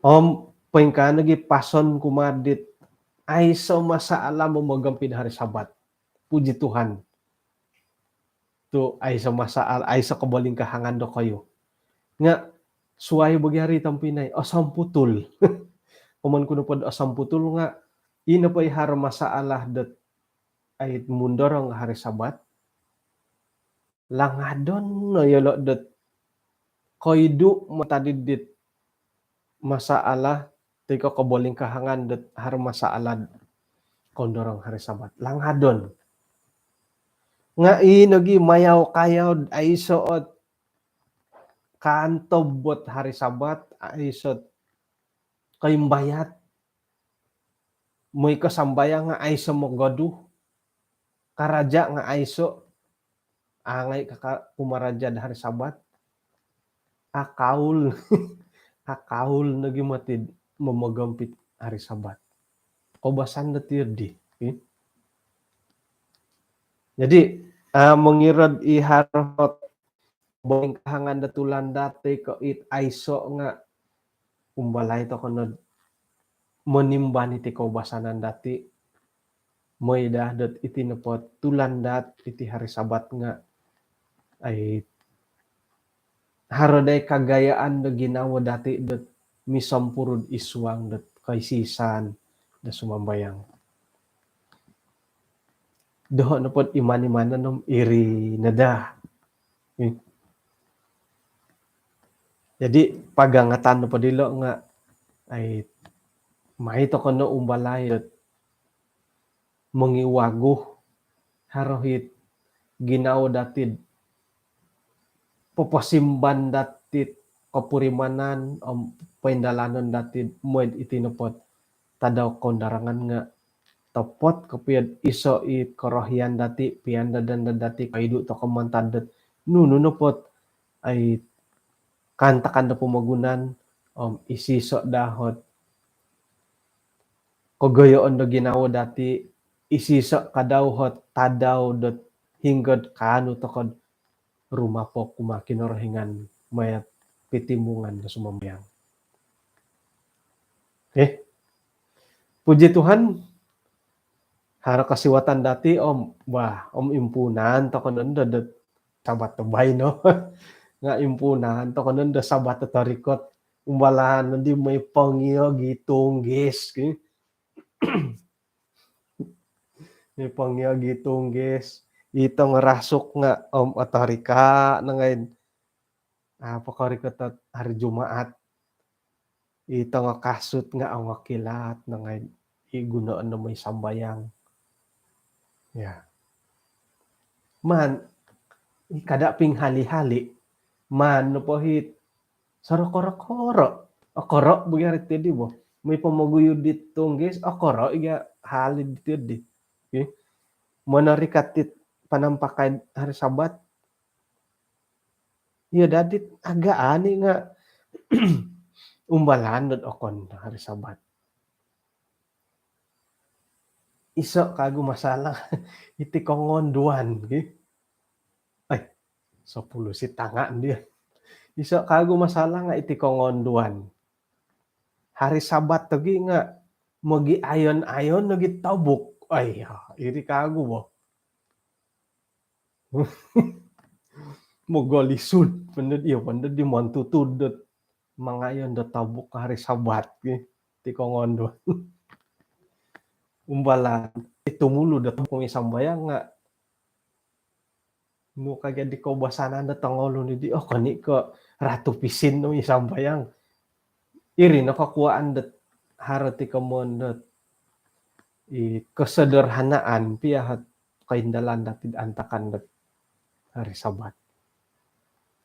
Om poingkaa nogi pason kumaa dit aiso masalah momogompi do hari Sabat. Puji Tuhan. Tu aiso masalah, aiso kobolingkahangan dokoyu. Nga suai bo gia ri tompinai, osomputul. Komoyon ku nopo do osomputul nga i nopo i haro masalah dot ait mundorong hari Sabat, langadon no iyolo dot koidu mantad dit masalah toi ko kobolingkahangan dot haro masalah kondorong hari Sabat. Langadon. Nga i nogi mayau-kayau, aiso ot kaantob ot hari Sabat, aiso ot koimbayat. Moi ko sambayang nga aiso mogoduh. Karaja nga aiso. Angai kaka kumaraja do hari Sabat. Akaul. Akaul nogi moti do momogompi hari Sabat. Koubasan do tiyo di. Jadi, ah, mongirad i haro ot kobolingkahangan do tulandaat toi ko it aiso nga umbalai toko no do monimban iti koubasanan dati. Moi daa dot iti nopo tulandaat iti hari Sabat nga ai haro daa i kagayaan do ginawo dati dot misompurud id suang dot koisisaan do sumambayang. Doho nopo do iman-imanon om iri no daa. Jadi pagangatan nopo dilo nga ai mai toko no umbalai dot mongiwagu haro it ginawo dati do poposimban dati do kopurimanan om poindalanon dati do moi do iti nopo do tadau koundarangan nga topot kopio do iso i korohian dati, piandadan dati, koidu toko mantad dot nunu nopo do ai kaantakan do pomogunan om isiso daa ot kogoyoon do ginawo dati, isiso ka dau ot tadau dot hinggo do kaanu toko do rumapou kumaa Kinorohingan maya do pitimbungan do sumambayang. Eh, puji Tuhan, haro kosiwatan dati om, wah, om impuunan toko nondo do Sabat do baino. Nga impuunan toko nondo Sabat do torikot. Umbalai nondo moi pongiogi tunggis ki. Moi pongiogi tunggis. Ito ngerasuk nga om otorika no ngai. Apa korikot hari Jumaat. I tongo kasut nga ongo kilat no ngai i gunoon do moi sambayang. Ya. Maan i kada pinghali-hali. Maan nopo it soro koro-koro. Okoro bo gia ri tidi bo. Moi pomoguyud di tunggis, okoro i gia hali di tidi. Okey. Monorikot it panampakai hari Sabat. Iyo dadi agaan i nga umbalai dot okon hari Sabat. Iso kagu masalah iti kongonduan ki. Ai, sepuluh si tangan dia. Iso kagu masalah nga iti kongonduan. Hari Sabat togi nga mogi ayon-ayon lagi tobuk. Ai, ya, iri kagu bo. Mogolisun, pended, iyo, pended di montutud dot mangayon do tobuk hari Sabat ki. Ti kongonduan. Umbalai i tumulu do tobuk moi sambayang nga nu kagia di koubasanan do tongolun di, oh, koni ko ratu pisin no moi sambayang. Iri no kokuaan dot haro ti komoyon dot i kesederhanaan pia ot koindalan dati antakan dot hari Sabat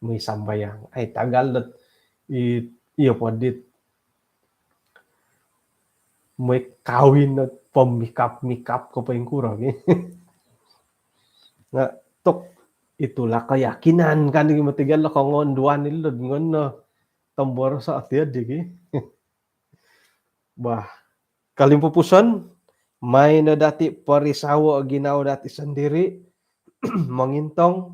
moi sambayang. Ai tagal dot I, iyo po dit. Moi kawin no pemikap-mikap ko poingkuro ki. Nga tok itulah keyakinan kan, gi matigal lo kongonduan ilo ngon no tomboroso ati adi ki. Bah, kolimpupuson, mai no dati porisawo ginawo dati sendiri, mongintong,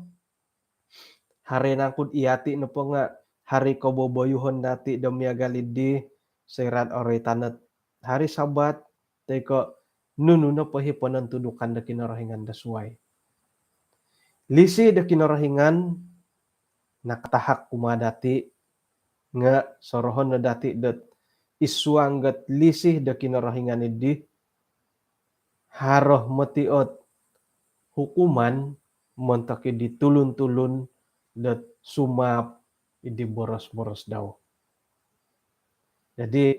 hari nangku dot iyati nopo nga hari koboboyuhon dati do miagal di soira oroitan ot hari Sabat, toi ko nunu nopo i ponontudukan do Kinorohingan do suai. Lisi do Kinorohingan nakatahak kumaa dati, nga sorohon no dati dot id suang dot lisi do Kinorohingan di, haro moti ot hukuman montok di tulun-tulun dot sumaap di boros-boros dau. Jadi,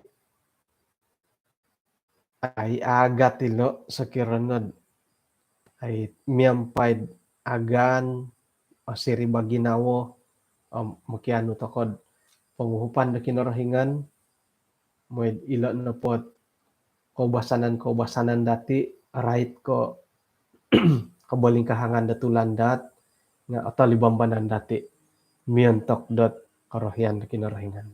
ai agat ilo sokiro no dot ai miampai agaan, osiriba ginawo, om mokianu tokou do ponguhupan do Kinorohingan, moi ilo nopo ot koubasanan-koubasanan dati, rait ko kobolingkahangan do tulandaat, nga oto libambanan dati miontok dot korohian do Kinorohingan.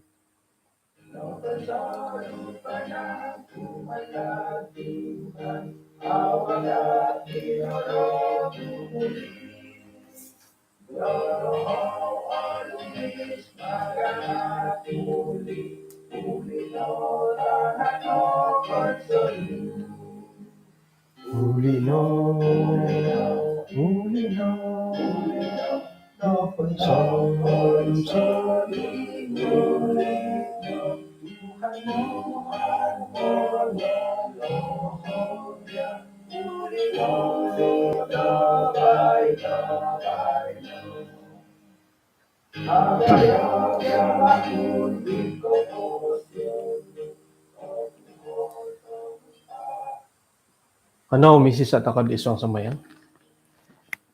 Kanou misisa tokou id suang sambayang.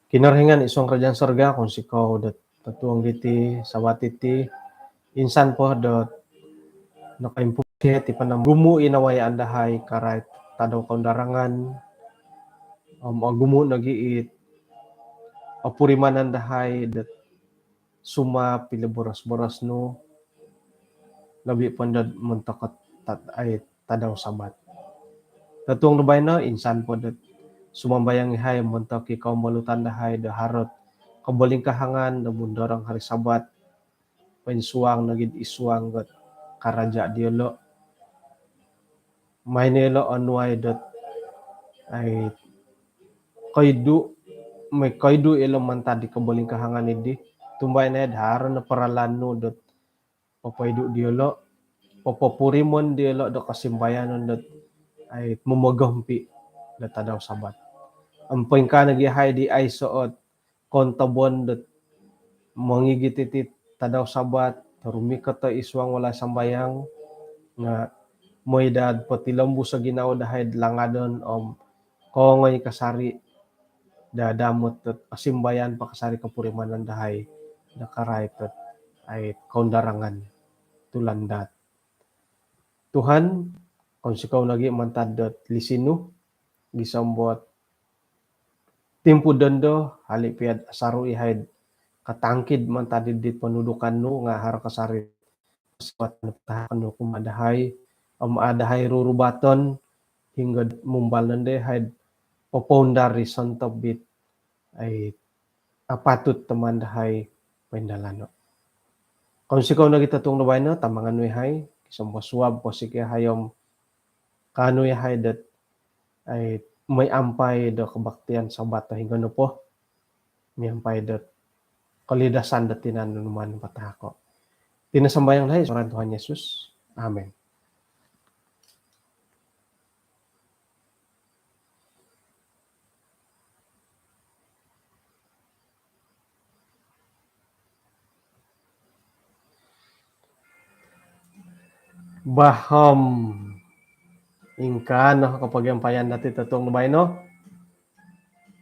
Kinorohingan id suang kerajaan sorga, kounsikou dot totuong diti, Sabat diti, insan po dot nokoimpuun diti panam gumu i nawayaan dahai karait tadau koundarangan, om ogumu nogi it opurimanan dahai dot sumaap ilo boros-boros nu, lobi po dot montok ot tad-, ai, tadau Sabat. Totuong do baino, insan po dot sumambayang ihai montok i kaumbolutan dahai do haro ot kobolingkahangan do mundorong hari Sabat, poinsuang nogi id suang dot karaja diolo. Mai no ilo onuai dot, ai, koidu, moi koidu ilo mantad di kobolingkahangan di, tumbai no id haro no paralan nu dot popoidu diolo, popopurimon diolo do kosimbayanon dot, ai, momogompi do tadau Sabat. Om poingkaa nogi ihai di aiso ot kontobon dot mongigit iti tadau Sabat, rumikot id suang walai sambayang, nga moi daa potilombus o ginawo dahai do langadon om koongoi kasari daa damot dot osimbayan po kasari kopurimanan dahai do karait dot, ai, koundarangan tulandaat. Tuhan, kounsikou nogi mantad dot lisi nu, gisom dot timpu dondo, hali pia dot asaru ihai do katangkid mantad di pontudukan nu, nga haro kasari kosiwatan patahakon nu kumaa dahai, om a dahai rurubaton, hinggo dot mumbal nondo ihai do popoundar di sontob dit, ai, apatut do maan dahai poindalano. Kounsikou nogi totuong do baino, tamangan nu ihai, gisom dot suab posik ihai om kaanu ihai dot, ai, moi ampai do kebaktian Sabat do hinggo nopo, miampai dot kolidasan do tinan nu maan patahako. Iti no sambayang dahai id ngaran Tuhan Yesus. Amin. Bah, om ingkaa no kopogiampayan dati totuong do baino.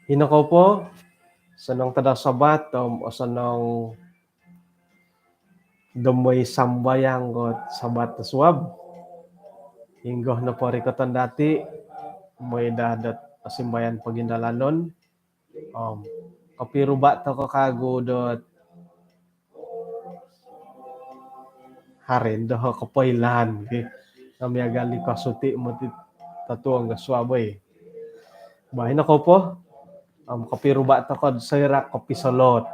Hino kou po, osonong tadau Sabat, om osonong do moi sambayang dot Sabat do suab. Hinggo nopo rikoton dati, moi daa dot osimbayan pogindalanon. Om kopiruba' toko kagu dot haro no doho kopoilaan ki. Nga miagal di kosuti moti totuong do suab oi. Baino kopo, om kopiruba' toko soira' kopisolot.